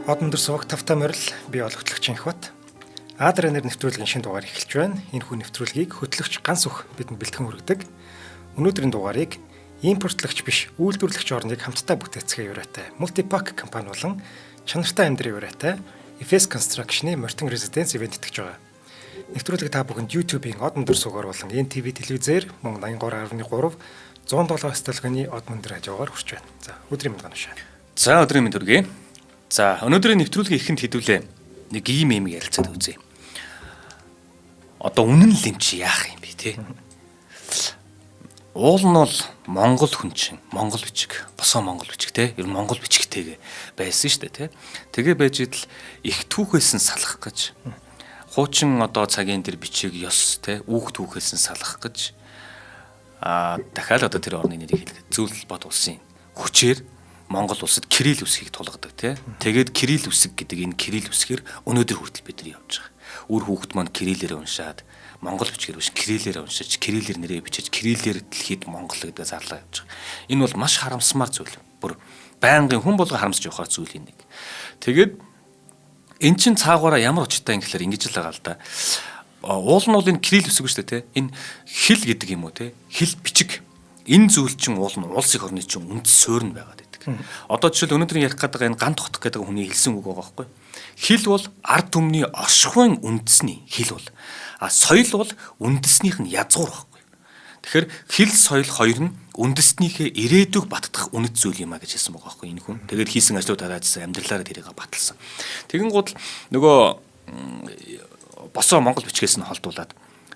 Од өндөр суваг тавтай морил би олготлагч Инхбат. Адранер нэвтрүүлгийн шинэ дугаар эхэлж байна. Энэхүү нэвтрүүлгийг хөтлөгч Ганс Үх бидэнд бэлтгэн хүргэдэг. Өнөөдрийн дугаарыг импортлогч биш, үйлдвэрлэгч орныг хамтдаа бүтээцгээе юраатай Multipack компани болон чанартай амьдрын юраатай Efes Construction-ы Мортон Residence ивент итгэж байгаа. Нэвтрүүлгийг та бүхэнд YouTube-ийн Од өндөр сувгаар болон NTV телевизээр мөн 83.3 107 столгоны Од өндөр радиогоор хүрч байна. За, өдрийн мэнд ганашаа. За, өдрийн мэнд хүргэе. За, өнөөдрийн нэвтрүүлгийн ихэнд хэдүүлээ нэг ийм юм ярилцаад үзье. Одоо үнэн л юм чи яах юм бэ те? Уул нь бол Монгол хүн чинь Монгол бичиг, босоо Монгол бичиг те. Ер нь Монгол бичигтэйгээ байсан шүү дээ те. Тэгээ байж идэл их түүхээс нь салах гэж хуучин одоо цагийн тэр бичиг ёс те үүх түүхээс нь салах гэж дахиад одоо тэр орны нэрийг хэлгээд Зүйл бод улсын хүчээр Монгол улсад Кирилл үсгийг тулгадаг тий. Тэгээд Кирилл үсэг гэдэг энэ Кирилл үсгээр өнөөдөр хүртэл бид нар явж байгаа. Үр хүүхэд маань Кириллээр уншаад, Монгол бичгээр биш Кириллээр уншиж, Кириллээр нэрээ бичиж, Кириллээр дэлхийд Монгол гэдэг зарлаа явж байгаа. Энэ бол маш харамсмаар зүйл. Бүр байнгын хүн болго харамсаж явахаар зүйлийн нэг. Тэгээд эн чин цаагаараа ямар учиртай юм гэхээр ингэж л байгаа л да. Уул нь бол энэ Кирилл үсэг шүү дээ тий. Энэ хэл гэдэг юм уу тий. Хэл бичиг. Энэ зүйл чинь уул нь улс их орны чинь үндэс суурь нь байгаад байдаг. Одоо жишээл өнөөдрийн ярих гэдэг энэ ган тогтох гэдэг хүний хэлсэн үг байгаа байхгүй. Хэл бол ард түмний оршихуйн үндэсний хэл бол. А соёл бол үндэснийх нь язгуур байхгүй. Тэгэхээр хэл соёл хоёр нь үндэснийхээ ирээдүг баттгах үнэт зүйл юм а гэж хэлсэн байгаа байхгүй энэ хүн. Тэгээд хийсэн ажлууд тараажсан амьдралаараа тэрийг баталсан. Тэгэн гол нөгөө босоо Монгол бичгээс нь холдуулаад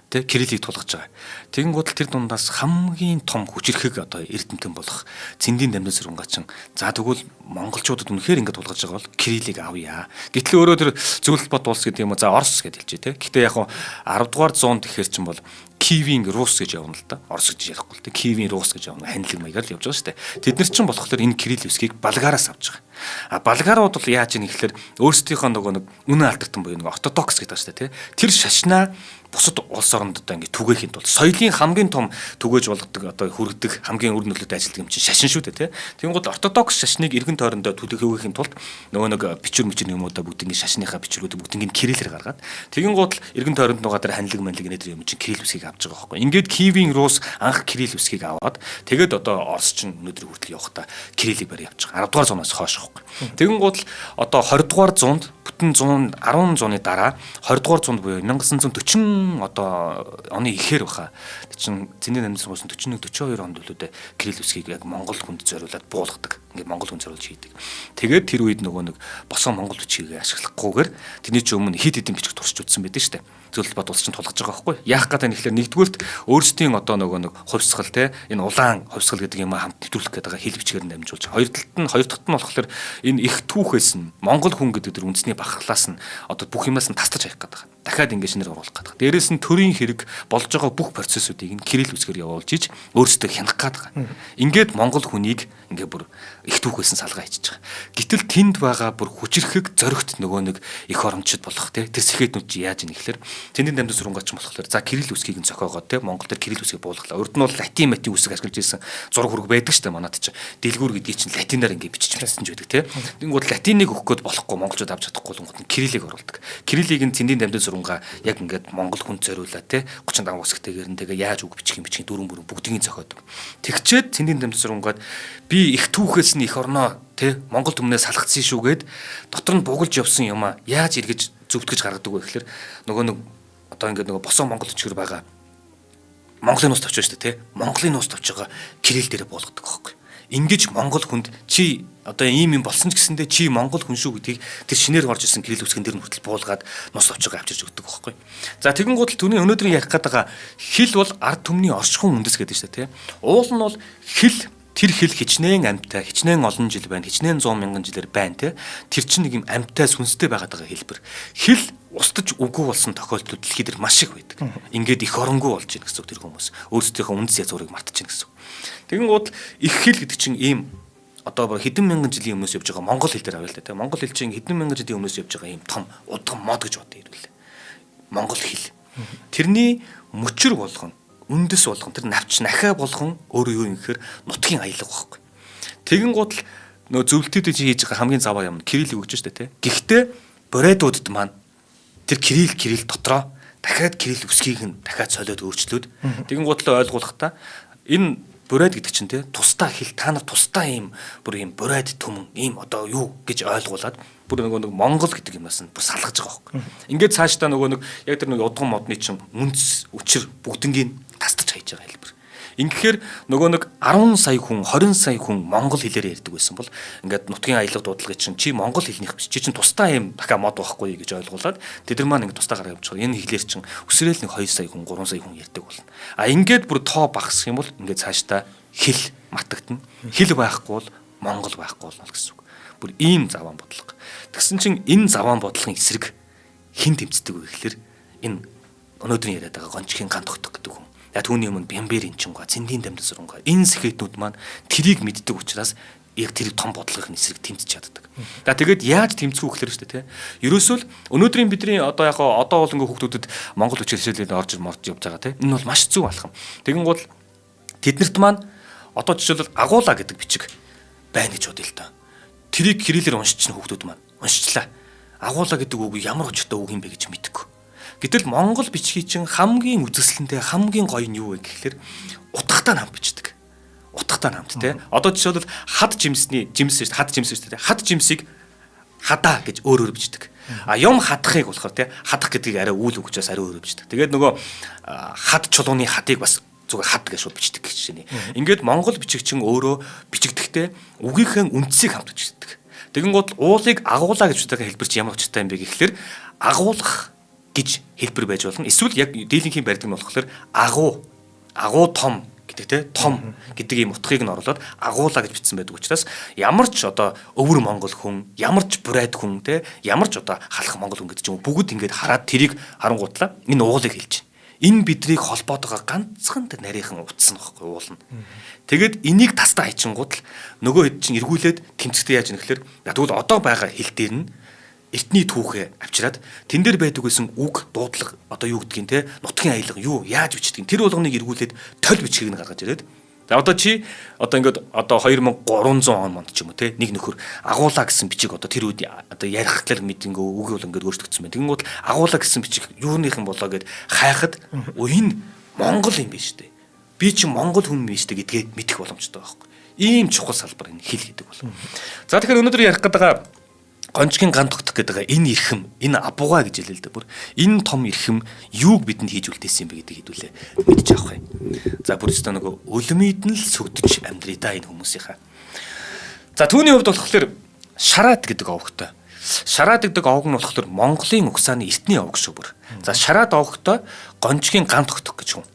тэ Кириллийг тулгаж байгаа. Тэгэн гол тэр дундаас хамгийн том хүчирхэг одоо эрдэмтэн болох Цэндийн дамжин сүрэнгачин за тэгвэл монголчуудад үнэхээр ингэ тулгаж байгаа бол Кириллийг авъя. Гэтэл өөрөө тэр Зөвлөлт бод улс гэдэг юм уу за Орос гэж хэлжээ тэ. Гэтэ яг 10 дугаар зуунд гэхэр чинь бол Киевийн Рус гэж явна л да. Орос гэж ярихгүй л тэ. Киевийн Рус гэж явна. Ханилаг маягаар л явж байгаа шүү дээ. Тэд нар чинь болохоор энэ Кирилл үсгийг Болгараас авч байгаа. А болгарууд бол яаж ийм гэхээр өөрсдийнхөө нөгөө нэг үнэн алдартан буюу нэг ортодокс гэдэг шүү дээ, тэ. Тэр шашнаа бусад улс оронд одоо ингэ түгээхийн тулд соёлын хамгийн том түгээж болгодог одоо хүргэдэг хамгийн үр нөлөөтэй ажилладаг юм чинь шашин шүү дээ, тэ. Тэгэнгүүт ортодокс шашныг эргэн тойрондоо түгээхийн тулд нөгөө нэг бичвэр мичэр юмудаа бүгднийг шашныхаа бичвэрүүдийг бүгднийг кириллээр гаргаад тэгэнгүүт л эргэн тойронд нугаа тэр ханилаг манилаг энэ тэр юм чинь кирилл үсгийг авч байгаа байхгүй. Ингээд Киевийн Рус анх кирилл үсгийг аваад тэгээд одоо Орос чинь өнөөдөр хүртэл явахдаа кириллийг барь явж байгаа. 10 дугаар зуунаас хойш байхгүй. Тэгэнгүүт л одоо 20 дугаар зуунд бүтэн 100 10 зууны дараа 20 дугаар зуунд буюу 1940 одоо оны ихээр баха. Тэр чин Зэндийн намын сургуулийн 41 42 онд үлүүдээ Кирилл үсгийг яг Монгол хүнд зориулаад буулгадаг. Ингээд Монгол хүн зориулж хийдэг. Тэгээд тэр үед нөгөө нэг босоо Монгол бичгийг ашиглахгүйгээр тэрний ч өмнө хид хидэн бичиг туршиж үзсэн байдаг шүү дээ. Зөвлөлт бод улс чинь тулгаж байгаа байхгүй. Яах гэдэг нь тэгэхээр нэгдүгüүрт өөрсдийн одоо нөгөө нэг хувьсгал те энэ улаан хувьсгал гэдэг юм хамт нэвтрүүлэх гэдэг байгаа хэл бичгээр нь дамжуулж. Хоёр талд нь хоёр дахьт нь болохоор энэ их түүхээс нь Монгол хүн гэдэг тэр үндэсний бахархлаас нь одоо бүх юмнаас нь тастаж хаях гэдэг. Дахиад ингэ шинээр оруулах гэдэг. Дээрээс нь төрийн хэрэг болж байгаа бүх процессуудыг нь Кирилл үсгээр явуулж иж өөрсдөө хянах гээд байгаа. Ингээд Монгол хүнийг ингээ бүр их түүхээс нь салгаа хийчихэж байгаа. Гэтэл тэнд байгаа бүр хүчирхэг зоригт нөгөө нэг их оромчд болох те тэр сэхэтнүүд чи яаж ийн гэхэлэр тэндийн дамжин сүрэнгач болохоор за Кирилл үсгийг нь зохиогоод те Монгол дээр Кирилл үсгийг буулгалаа. Урд нь бол латин матин үсэг ашиглаж ирсэн зураг хөрөг байдаг штэ манад чи. Дэлгүүр гэдгийг чинь латинаар ингээ бичиж байсан ч байдаг те. Тэнгүүд латиныг өгөх гээд болохгүй монголчууд авч чадахгүй л гот Кириллийг оруулдаг. Кириллийг нь тэндийн дамжин сүрэнга яг ингээд монгол хүн зориулаад те 35 үсгтэйгээр нь тэгээ яаж үг бичих юм бичих дөрвөн бүрэн бүгдийг зохиодог. Тэгчээд тэндийн дамжин сүрэнгаад би их түүхээс нь их орноо те Монгол түмнээс салгацсан шүүгээд дотор нь бугалж явсан юм а яаж эргэж зөвтгөж гаргадаг вэ гэхээр нөгөө нэг одоо ингээд нөгөө босоо Монгол өчгөр байгаа Монголын нууц товч шүү дээ те Монголын нууц товч байгаа Кирилл дээрээ буулгадаг байхгүй. Ингэж Монгол хүнд чи одоо ийм юм болсон ч гэсэндээ чи Монгол хүн шүү гэдгийг тэр шинээр орж ирсэн Кирилл үсгэн дээр нь хүртэл буулгаад нууц товчоо авчирч өгдөг байхгүй. За тэгэн гол түүний өнөөдрийн ярих гээд байгаа хэл бол ард түмний оршихуйн үндэс гэдэг шүү дээ те. Уул нь бол хэл тэр хэл хичнээн амьтай, хичнээн олон жил байна, хичнээн 100 мянган жилээр байна те. Тэр чинь нэг юм амьтай сүнстэй байгаад байгаа хэлбэр. Хэл устж үгүй болсон тохиолдлууд дэлхий дээр маш их байдаг. Ингээд их оронгүй болж байна гэсэн үг тэр хүмүүс. Өөрсдийнхөө үндэс язгуурыг мартаж байна гэсэн үг. Тэгэн гол их хэл гэдэг чинь ийм одоо хэдэн мянган жилийн өмнөөс явж байгаа монгол хэл дээр авъя л да те. Монгол хэл чинь хэдэн мянган жилийн өмнөөс явж байгаа ийм том удган мод гэж бодъё ирвэл. Монгол хэл. Тэрний мөчөр болгон үндэс болгон тэр навч нахиа болгон өөрөө юу юм гэхээр нутгийн аялга байхгүй. Тэгэн гутал Нөгөө зөвлөлтүүдийг чи хийж байгаа хамгийн заваа юм кириллийг өгч штэ тий. Гэхдээ бурайдуудад маань тэр кирилл дотроо дахиад кирилл үсгийг нь дахиад солиод өөрчлөөд тэгэн гутлаа ойлгуулахдаа энэ бурайд гэдэг чинь тий тусдаа хэл, та нар тусдаа ийм бүр ийм бурайд түмэн ийм одоо юу гэж ойлгуулад бүр нөгөө нэг Монгол гэдэг юмнаас нь бүр салгаж байгаа байхгүй. Ингээд цаашдаа нөгөө нэг яг тэр нэг удган модны чинь үнц үчир бүгднгийн тастаж хайж байгаа хэлбэр. Ингэхээр нөгөө нэг 10 сая хүн, 20 сая хүн монгол хэлээр ярьдаг байсан бол ингээд нутгийн аялал дуудлагыг чинь чи монгол хэлнийх биш, чи чинь тусдаа юм дахиад мод байхгүй гэж ойлгуулад тэд нар маань ингээд тусдаа гараа явж байгаа. Энэ хэлээр чинь өсрөөл нэг 2 сая хүн, 3 сая хүн ярьдаг болно. А ингээд бүр тоо багасах юм бол ингээд цаашдаа хэл матагдана. Хэл байхгүй бол монгол байхгүй болно гэсэн үг. Бүр ийм заваан бодлого. Тэгсэн чинь энэ заваан бодлогын эсрэг хэн тэмцдэг вэ гэхэлэр энэ өнөөдрийн яриад байгаа гончгийн ган тогтох гэдэг хүн. Я түүний өмнө Бямбер инчингаа, Цэндийн дамдсурангаа энэ сэхэтнүүд маань тэрийг мэддэг учраас яг тэр том бодлогын эсрэг тэмцэж чаддаг. За тэгээд яаж тэмцэх үү гэхэлэр шүү дээ, тэ. Ерөөсөө л өнөөдрийн бидний одоо яг одоо бол ингээ хүүхдүүдэд монгол хүчээр хичээлээд орж морж явж байгаа, тэ. Энэ бол маш зөв алхам. Тэгэн гол тэднэрт маань одоо жишээлбэл агуулаа гэдэг бичиг байна гэж бодъё л доо. Тэрийг кириллээр уншчихна хүүхдүүд маань. Уншчлаа. Агуулаа гэдэг үг ямар учиртай үг юм бэ гэж мэдэхгүй. Гэтэл монгол бичгийг чинь хамгийн үзэсгэлэнтэй хамгийн гоё нь юу вэ гэхлээр утгатай нам бичдэг. Утгатай намт те. Одоо жишээлбэл хад жимсний жимс шүү дээ. Хад жимс шүү дээ. Хад жимсийг хадаа гэж өөр өөр бичдэг. А юм хадахыг болохоор те хадах гэдгийг арай үйл үг учраас арай өөр бичдэг. Тэгээд нөгөө хад чулууны хадыг бас зүгээр хад гэж шууд бичдэг гэж жишээ. Ингээд монгол бичигчин өөрөө бичигдэхдээ үгийнхээ үндсийг хамт бичдэг. Тэгэн гол уулыг агуулаа гэж бичдэг хэлбэр чи ямар учиртай юм бэ гэхлээр агуулах гэж хэлбэр байж болно. Эсвэл яг дийлэнхийн барьдаг нь болохоор агуу, агуу том гэдэг те том гэдэг ийм утгыг нь оруулаад агуулаа гэж бичсэн байдаг учраас ямар ч одоо өвөр монгол хүн, ямар ч бурайд хүн те, ямар ч одоо халах монгол хүн гэдэг ч юм уу бүгд ингээд хараад тэрийг харангуутлаа энэ уулыг хэлж байна. Энэ биднийг холбоод байгаа ганцхан тэр нарийнхан утас нь байхгүй уул нь. Тэгээд энийг тастаа хайчингууд л нөгөө хэд чинь эргүүлээд тэмцэхдээ яаж юм гэхээр тэгвэл одоо байгаа хэл дээр нь эртний түүхээ авчираад тэн дээр байдаг байсан үг дуудлага одоо юу гэдгийг те нутгийн аялга юу яаж бичдэг тэр болгоныг эргүүлээд тол бичгийг нь гаргаж ирээд за одоо чи одоо ингээд одоо 2300 он монд ч юм уу те нэг нөхөр агуулаа гэсэн бичиг одоо тэр үед одоо ярих талаар мэд ингээ үг бол ингээд өөрчлөгдсөн байна. Тэгэнгүүт агуулаа гэсэн бичиг юуных юм болоо гэд хайхад энэ монгол юм биш үү? Би чи монгол хүн биш үү гэдгээ мэдэх боломжтой байхгүй. Ийм чухал салбар энэ хэл гэдэг бол. За тэгэхээр өнөөдөр ярих гэдэг байгаа гончгийн ган тогтох гэдэг энэ эрхэм, энэ абугаа гэж хэлээ л дээ бүр. Энэ том эрхэм юуг бидэнд хийж үлдээсэн юм бэ гэдэг хэдүүлээ мэдж авах юм. За бүр өстө нөгөө өлмид нь л сүгдэж амьдрий да энэ хүмүүсийнхаа. За түүний хувьд болохоор шараад гэдэг овогтой. Шараад гэдэг овг нь болохоор Монголын угсааны эртний овг шүү бүр. За шараад овогтой гончгийн ган тогтох гэж хүн.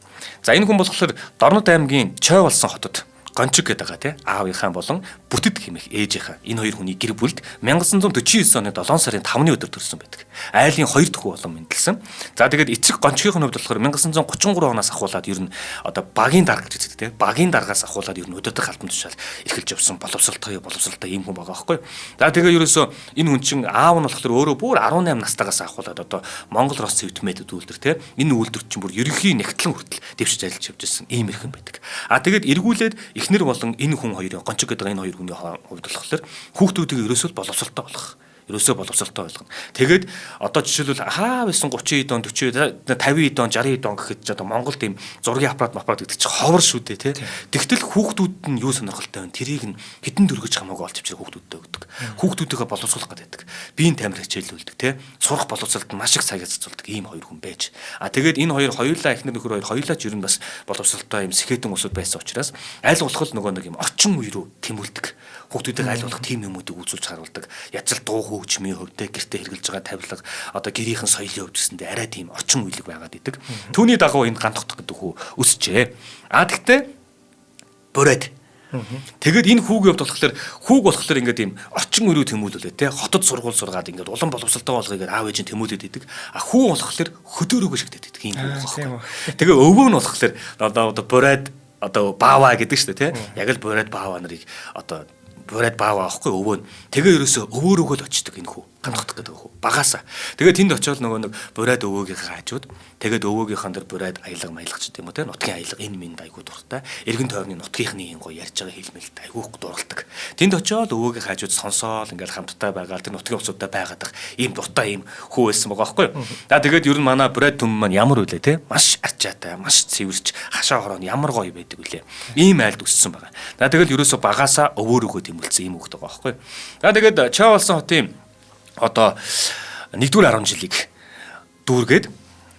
За энэ хүн болохоор Дорнод аймгийн Чой болсон хотод Гончиг гэдэг байгаа тий аавынхаа болон бүтэд хэмээх ээжийнхаа энэ хоёр хүний гэр бүлд 1949 оны 7 сарын 5-ны өдөр төрсэн байдаг. Айлын 2 дахь хүү болон мэндэлсэн. За тэгээд эцэг Гончгийн хувьд болохоор 1933 оноос ахуулаад ер нь одоо багийн дарга гэж хэлдэг тий. Багийн даргаас ахуулаад ер нь удирдах албан тушаал эрхэлж явсан боловсролтой ийм хүн байгаа байхгүй. За тэгээд ерөөсөө энэ хүн чинь аав нь болохоор өөрөө бүр 18 настайгаас ахуулаад одоо Монгол Рос цэвдмэд үйлдвэр тий. Энэ үйлдвэр чинь бүр ерөнхий нэгтлэн хүртэл дэвшиж ажиллаж явж байсан ийм эрхэм байдаг. А тэгээд эргүүлээд эхнэр болон энэ хүн хоёрын гончиг гэдэг энэ хоёр хүний хувьд болохоор хүүхдүүдийг ерөөсөө боловсролтой болгох. Ерөөсөө боловсролтой болгоно. Тэгээд одоо жишээлбэл хаа байсан 30 он 40 50 он 60 он гэхэд ч одоо Монголд ийм зургийн аппарат аппарат гэдэг чинь ховор шүү дээ тий. Тэгтэл хүүхдүүд нь юу сонирхолтой вэ? Тэрийг нь хэдэн дөргөж хамаагүй олж авчир хүүхдүүдтэй өгдөг. Хүүхдүүдийгээ боловсруулах гэдэг. Биеийн тамир хичээлүүлдэг тий. Сурах боловсролд маш их цаг зарцуулдаг ийм хоёр хүн байж. А тэгээд энэ хоёр хоёулаа эхнэр нөхөр хоёр хоёулаа ч ер нь бас боловсролтой юм сэхэтэн улсууд байсан учраас аль болох нөгөө нэг юм орчин үе рүү тэмүүлдэг. Хүүхдүүдийг аль болох тийм юмнуудыг үзүүлж харуулдаг. Ячил дуу хөгжмийн хувьд гэртээ хэрглэж байгаа тавилга одоо гэрийнхэн соёлын хувьд гэсэндээ арай тийм орчин үеиг байгаад идэг. Түүний дагуу энэ ган тогтох гэдэг хүү өсчээ. А тэгтээ бурайд. Тэгээд энэ хүүгийн хувьд болохоор хүүг болохоор ингээд ийм орчин үе рүү тэмүүлүүлээ те хотод сургууль сургаад ингээд улам боловсролтой болгоё гэдээ аав ээж нь тэмүүлээд идэг. А хүү болохоор хөдөөрөөгөө шигдээд идэг ийм хүү байхгүй. Тэгээ өвөө нь болохоор одоо бурайд одоо бааваа гэдэг шүү дээ те. Яг л бурайд бааваа нарыг одоо бурайд бааваа аахгүй өвөө нь. Тэгээ ерөөсөө өвөөрөөгөө л очдөг энэ хүү. Ганд хотог гэдэг хүү. Багаасаа. Тэгээд тэнд очиод нөгөө нэг бурайд өвөөгийнхээ хажууд тэгээд өвөөгийнхээ дээр бурайд аялга маялга ч гэдэм үү те нутгийн аялга энэ минь айгуу дуртай. Эргэн тойрны нутгийнхны юм гоё ярьж байгаа хэлмэлт айгуу дурладаг. Тэнд очиод өвөөгийнхээ хажууд сонсоол ингээл хамттай байгаа тэр нутгийн усудаа байгаад ах ийм дуртай ийм хүү байсан байгаа байхгүй юу. За тэгээд ер нь манай бурайд түмэн маань ямар үлээ те маш арчаатай, маш цэвэрч хашаа хороо нь ямар гоё байдаг үлээ. Ийм айлд өссөн байгаа. За тэгэл ерөөсө багаасаа өвөөрөөгөө тэмүүлсэн ийм хүүхэд байгаа байхгүй юу. За тэгээд Чаа болсон хотын одоо 1-р 10 жилийг дүүргээд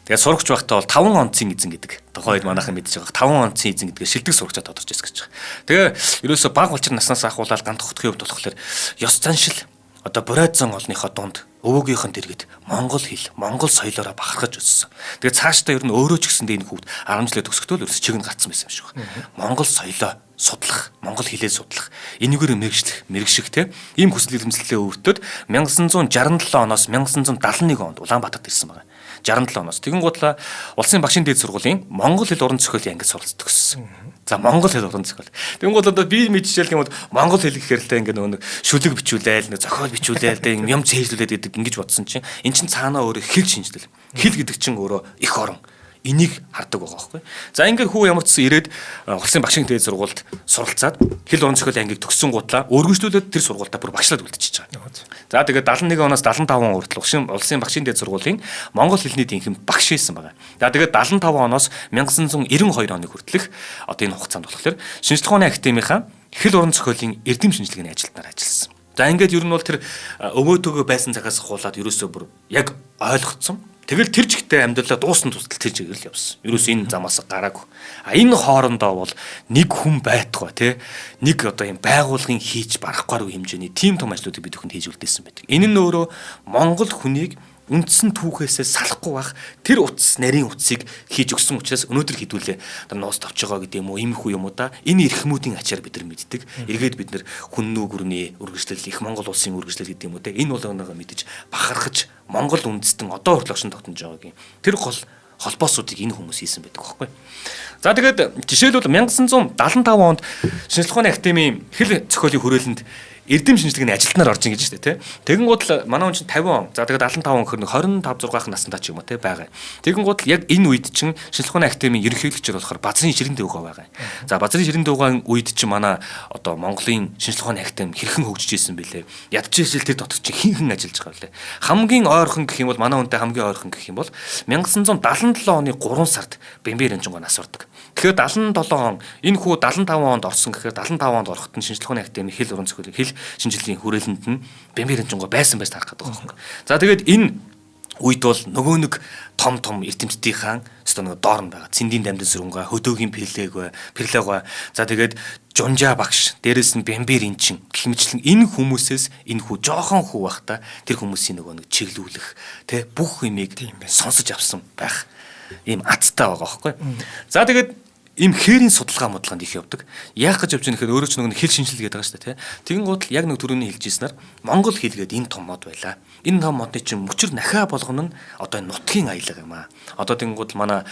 тэгээд сурагч байхдаа бол 5 онцын эзэн гэдэг тухайд манайхан мэдж байгаа 5 онцын эзэн гэдгээр шилдэг сурагчаа тодорч ирсэн гэж байгаа. Тэгээ ерөөсө баг булчир наснаас ахуулаад гант хотгийн хувьд болохоор ёс заншил одоо бурайд зан олныхоо дунд өвөөгийнхэн дэргэд монгол хэл, монгол соёлоороо бахархаж өссөн. Тэгээ цаашдаа ер нь өөрөө ч гэсэндээ энэ хүүхд 10 жилээ төгсөхдөө л ерөөсө чиг нь гацсан байсан юм шиг байна. Монгол соёлоо судлах, монгол хэлээ судлах, энэгээр мэрэгчлэх, мэрэгших те ийм хүсэл эрмэлзлээ өвөртөд 1967 оноос 1971 онд Улаанбаатарт ирсэн байгаа. 67 оноос. Тэгэн гутлаа Улсын багшийн дээд сургуулийн монгол хэл уран зохиолын ангид суралцдаг төгссөн. За монгол хэл уран зохиол. Тэгэн гол одоо би мэдчихэл юм бол монгол хэл гэхээр л ингээ нөгөө нэг шүлэг бичүүлээл, нэг зохиол бичүүлээл, тэг юм цээжлүүлээд гэдэг ингэж бодсон чинь эн чинь цаанаа өөрөө хэл шинжлэл. Хэл гэдэг чинь өөрөө их орон. Энийг хардаг байгаа байхгүй. За ингээд хүү ямар ч гэсэн ирээд Улсын багшийн дээд сургуульд суралцаад хэл уран зохиолын ангийг төгссөн гутлаа өргөжлүүлээд тэр сургуультай бүр багшлаад үлдчихэж байгаа. За тэгээд 71 оноос 75 он хүртэл Улсын багшийн дээд сургуулийн монгол хэлний дэнхэм багш хийсэн байгаа. За тэгээд 75 оноос 1992 оны хүртэлх одоо энэ хугацаанд болохоор шинжлэх ухааны академийнхаа хэл уран зохиолын эрдэм шинжилгээний ажилтнаар ажилласан. За ингээд ер нь бол тэр өвөөтөгөө байсан цагаас хуулаад ерөөсөө бүр яг ойлгоцсон. Тэгэл тэр чигтээ амьдралаа дуусна тусдал тэр чигээр л явсан. Ерөөс энэ замаас гараагүй. А энэ хоорондоо бол нэг хүн байтугай те нэг одоо юм байгуулгын хийж барахгүй хэмжээний тийм том ажлуудыг бид бүхэнд хийж үлдээсэн байдаг. Энэ нь өөрөө Монгол хүнийг үндсэн түүхээсээ салахгүй байх тэр утас нарийн утсыг хийж өгсөн учраас өнөөдөр хэдүүлээ одоо нуус товч байгаа гэдэг юм уу иймэрхүү юм уу да энэ эрхмүүдийн ачаар бид нар мэддэг. Эргээд бид нар хүннүү гүрний үргэлжлэл их Монгол улсын үргэлжлэл гэдэг юм уу те энэ болгоноогоо мэдэж бахархаж Монгол үндэстэн одоо хүртэл оршин тогтнож байгаагийн тэр гол холбоосуудыг энэ хүмүүс хийсэн байдаг байхгүй. За тэгээд жишээлбэл 1975 онд Шинжлэх ухааны академийн хэл зохиолын хүрээлэнд эрдэм шинжилгээний ажилтнаар орж ин гэж шүү дээ тий. Тэгэн гутал манай хүн чинь 50 он. За тэгээд 75 он гэхэр 25 6 настай ч юм уу тий байгаа. Тэгэн гутал яг энэ үед чинь шинжлэх ухааны академийн ерөнхийлөгчөөр болохоор Базрын ширэн дэвгаа байгаа. За Базрын ширэн дэвгаан үед чинь манай одоо Монголын шинжлэх ухааны академи хэрхэн хөгжиж исэн бэлээ. Ядч ижил тэр дотор чинь хин хин ажиллаж байгаа бэлээ. Хамгийн ойрхон гэх юм бол манай хүнтэй хамгийн ойрхон гэх юм бол 1977 оны 3 сард Бэмбэр Янжингоо нас ордог. Тэгэхээр 77 он энэ хүү 75 онд орсон гэхээр 75 онд ороход нь шинжлэх ухааны академи хэл уран зохиолын хэл шинжилгээний хүрээлэнд нь Бэмбэр Янжингоо байсан байж тарах гэдэг байгаа юм. За тэгээд энэ үед бол нөгөө нэг том том эрдэмтдийнхаа өстө нөгөө доор нь байгаа. Цэндийн дамдын сүрэнгээ, хөдөөгийн перлэгой. За тэгээд Жунжа багш, дээрэс нь Бэмбэр инчин гэх мэтлэн энэ хүмүүсээс энэ хүү жоохон хүү байхдаа тэр хүмүүсийн нөгөө нэг чиглүүлэх тэ бүх юмыг сонсож авсан байх ийм азтай байгаа байхгүй. За тэгээд ийм хээрийн судалгаа мудлгаанд их явдаг. Яах гэж явж байгаа нөхөр өөрөө ч нөгөө хэл шинжил гэдэг байгаа шүү дээ, тий. Тэгэн гутал яг нэг түрүүний хэлж ийснээр монгол хэл гээд энэ том мод байлаа. Энэ том модны чинь мөчөр нахиа болгоно нь одоо энэ нутгийн аялга юм аа. Одоо тэгэн гутал манай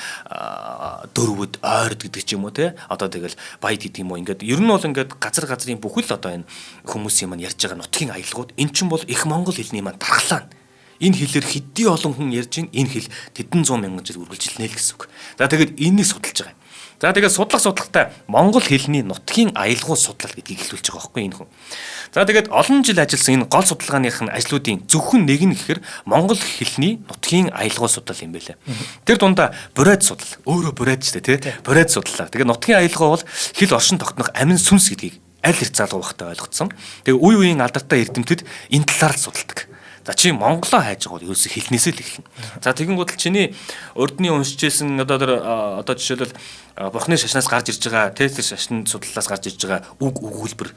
дөрвөд ойрд гэдэг ч юм уу, тий. Одоо тэгэл баяд гэдэг юм уу. Ингээд ер нь бол ингээд газар газрын бүхэл одоо энэ хүмүүсийн маань ярьж байгаа нутгийн аялгууд эн чинь бол их монгол хэлний маань дархлаа. Энэ хэлээр хэдий олон хүн ярьж байна. Энэ хэл тэдэн зуун мянган жил үргэлжилнэ л гэсэн үг. За тэгээд энийг судалж байгаа юм. За тэгээд судлах судалтай монгол хэлний нутгийн аялгау судлал гэдгийг эхлүүлж байгаа байхгүй энэ хүн. За тэгээд олон жил ажилласан энэ гол судалгааных нь ажлуудын зөвхөн нэг нь гэхээр монгол хэлний нутгийн аялгау судлал юм байлээ. Тэр дундаа бурайд судлал. Өөрөө бурайд ч тий. Бурайд судлаа. Тэгээд нутгийн аялгау бол хэл оршин тогтнох амин сүнс гэдгийг аль хэрэг залуу байхдаа ойлгоцсон. Тэгээд үе үеийн алдартай эрдэмтэд энэ талаар л судалдаг. За чи Монголоо хайж байгаа бол ерөөсө хэлнээсээ л эхэлнэ. За тэгэн гутал чиний урдны уншиж исэн одоо тэр одоо жишээлбэл Бурхны шашнаас гарч ирж байгаа тэр шашны судлалаас гарч ирж байгаа үг өгүүлбэр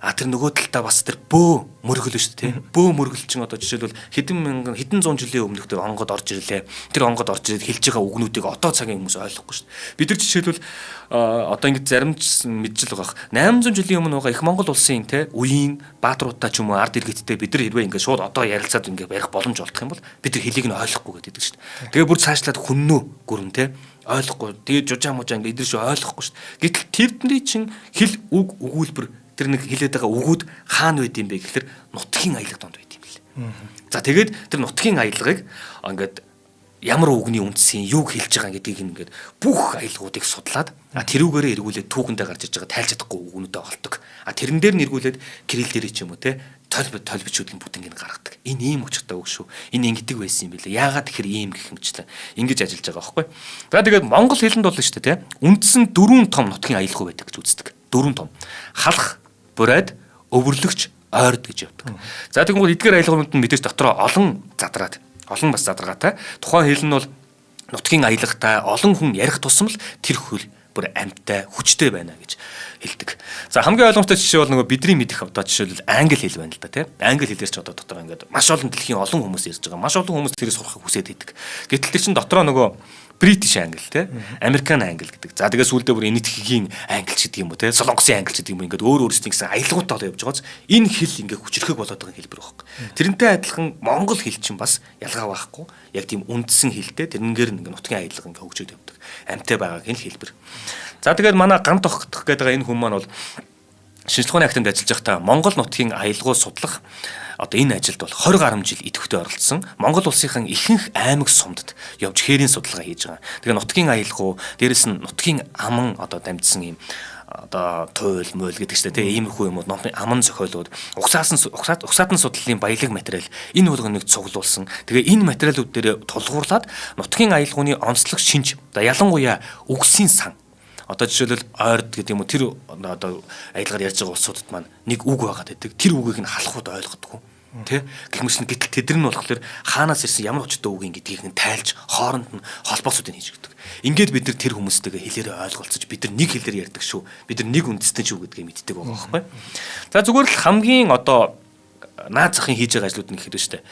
а тэр нөгөө талдаа бас тэр бөө мөргөл шүү дээ тий. Бөө мөргөл чинь одоо жишээлбэл хэдэн мянган хэдэн зуун жилийн өмнөх тэр онгод орж ирлээ. Тэр онгод орж ирээд хэлж байгаа үгнүүдийг одоо цагийн хүмүүс ойлгохгүй шүү дээ. Бид нар жишээлбэл одоо ингэж заримч мэджил байгаа. 800 жилийн өмнө байгаа их Монгол улсын тий үеийн бааtruудтай ч юм уу ард иргэдтэй бид нар хэрвээ ингэ шууд одоо ярилцаад ингэ ярих боломж олдох юм бол бид нар хэлийг нь ойлгохгүй гэдэг шүү дээ. Тэгээ бүр цаашлаад хүннөө гүрэн тий ойлгохгүй. Тэгээ жужаа мужаа ингэ эдгээр шүү ойлгохгүй шүү дээ. Гэтэл тэдний чинь хэл үг өгүүлбэр тэр нэг хэлээд байгаа үгүүд хаана байд юм бэ гэхэлэр нутгийн аялга донд байд юм лээ. За тэгээд тэр нутгийн аялгыг ингээд ямар үгний үндсийн юуг хэлж байгаа гэдгийг ингээд бүх аялгуудыг судлаад тэрүүгээрээ эргүүлээд түүхэндээ гарч иж байгаа тайлж чадахгүй үгнүүдээ олдог. Тэрэн дээр нь эргүүлээд кирилл дээр ч юм уу те тол бичүүдийн бүтэнг нь гаргадаг. Энэ ийм учиртай үг шүү. Энэ ингэдэг байсан юм билээ. Яагаад тэгэхээр ийм гэх мэтчлээ ингэж ажиллаж байгаа байхгүй. За тэгээд монгол хэлэнд бол шүү дээ те үндсэн 4 том нутгийн аялгау байдаг гэж үздэг. 4 том. Халах, бурайд, өвөрлөгч, ойрд гэж явдаг. За тэгвэл эдгээр аялгаунууд нь мэдээж дотроо олон задраад олон бас задаргаатай. Тухайн хэл нь бол нутгийн аялгатай олон хүн ярих тусам л тэр хөл бүр амьтай хүчтэй байна гэж хэлдэг. За хамгийн ойлгомжтой жишээ бол нөгөө бидний мэдих одоо жишээлбэл англи хэл байна л да тий. Англи хэлээр ч одоо дотор ингээд маш олон дэлхийн олон хүмүүс ярьж байгаа. Маш олон хүмүүс тэрийг сурахыг хүсээд байдаг. Гэтэл тэр чин дотроо нөгөө British англи тий, Американ англи гэдэг. За тэгээ сүүлдээ бүр энэтхэгийн англи ч гэдэг юм уу тий, Солонгосын англи ч гэдэг юм уу ингээд өөр өөрсдийн гэсэн аялгуудтай болоо явж байгаас энэ хэл ингээд хүчрхэг болоод байгаа хэлбэр байхгүй. Тэрнтэй адилхан монгол хэл чинь бас ялгаа байхгүй. Яг тийм үндсэн хэлтэй тэрнгээр ингээд нутгийн аялга ингээд хөгжөөд явдаг. Амьтай байгаагийн хэлбэр. За тэгээд манай ган тогтох гэдэг энэ хүн маань бол шинжлэх ухааны академид ажиллаж байхдаа Монгол нутгийн аялгау судлах одоо энэ ажилд бол 20 гаруй жил идэвхтэй оролцсон. Монгол улсынхан ихэнх аймаг сумдад явж хээрийн судалгаа хийж байгаа. Тэгээ нутгийн аялгау, дээрэс нь нутгийн аман одоо дамжсан юм одоо туйл муйл гэдэг чинь тийм иймэрхүү юмуд аман зохиолууд угсаатан судлалын баялаг материал энэ болгоныг цуглуулсан. Тэгээ энэ материалууд дээр тулгуурлаад нутгийн аялгауны онцлог шинж одоо ялангуяа үгсийн сан. Одоо жишээлбэл ойрд гэдэг юм уу тэр одоо аялгаар ярьж байгаа улсуудад маань нэг үг байгаад байдаг. Тэр үгийг нь халахуд ойлгодгүй. Тэ? Гэх мэт гэтэл тэдэр нь болохоор хаанаас ирсэн ямар учиртай үг юм гэдгийг нь тайлж хооронд нь холбоосуудыг хийж өгдөг. Ингээд бид нар тэр хүмүүстэйгээ хэлээрээ ойлголцож бид нар нэг хэлээр ярьдаг шүү. Бид нар нэг үндэстэн шүү гэдгийг мэддэг байгаа байхгүй. За зүгээр л хамгийн одоо наад захын хийж байгаа ажлууд нь гэхэд шүү дээ.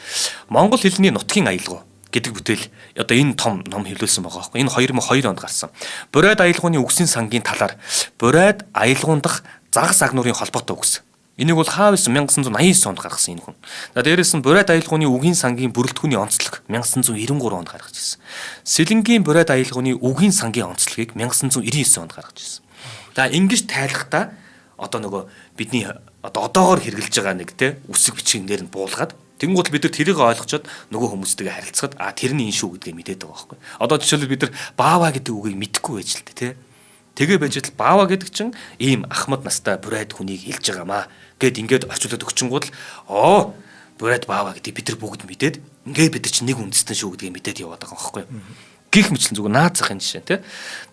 Монгол хэлний нутгийн аялгау гэдэг бүтээл одоо энэ том ном хэвлүүлсэн байгаа байхгүй. Энэ 2002 онд гарсан. Бурайд аялгауны үгсийн сангийн талаар Бурайд аялгуун дах загас агнуурын холбоотой үгс. Энийг бол Хаавс 1989 онд гаргасан энэ хүн. За дээрэс нь Бурайд аялгауны үгийн сангийн бүрэлдэхүүний онцлог 1993 онд гаргаж ирсэн. Сэлэнгийн Бурайд аялгауны үгийн сангийн онцлогийг 1999 онд гаргаж ирсэн. За ингэж тайлахдаа одоо нөгөө бидний одоо одоогоор хэрэглэж байгаа нэг те үсэг бичгийн нэр нь буулгаад тэнгуут бид нар тэрийг ойлгочоод нөгөө хүмүүстэйгээ харилцахад тэр нь энэ шүү гэдгээ мэдээд байгаа байхгүй. Одоо жишээлбэл бид нар баава гэдэг үгийг мэдэхгүй байж л тээ. Тэгээ байж л баава гэдэг чинь ийм ахмад настай бурайд хүнийг хэлж байгаамаа гэд ингээд орчуулад өгчөнгүүд л бурайд баава гэдгийг бид нар бүгд мэдээд ингээд бид нар чинь нэг үндэстэн шүү гэдгээ мэдээд яваад байгаа байхгүй. Гэх мэтлэн зүгээр наад захын жишээ тий.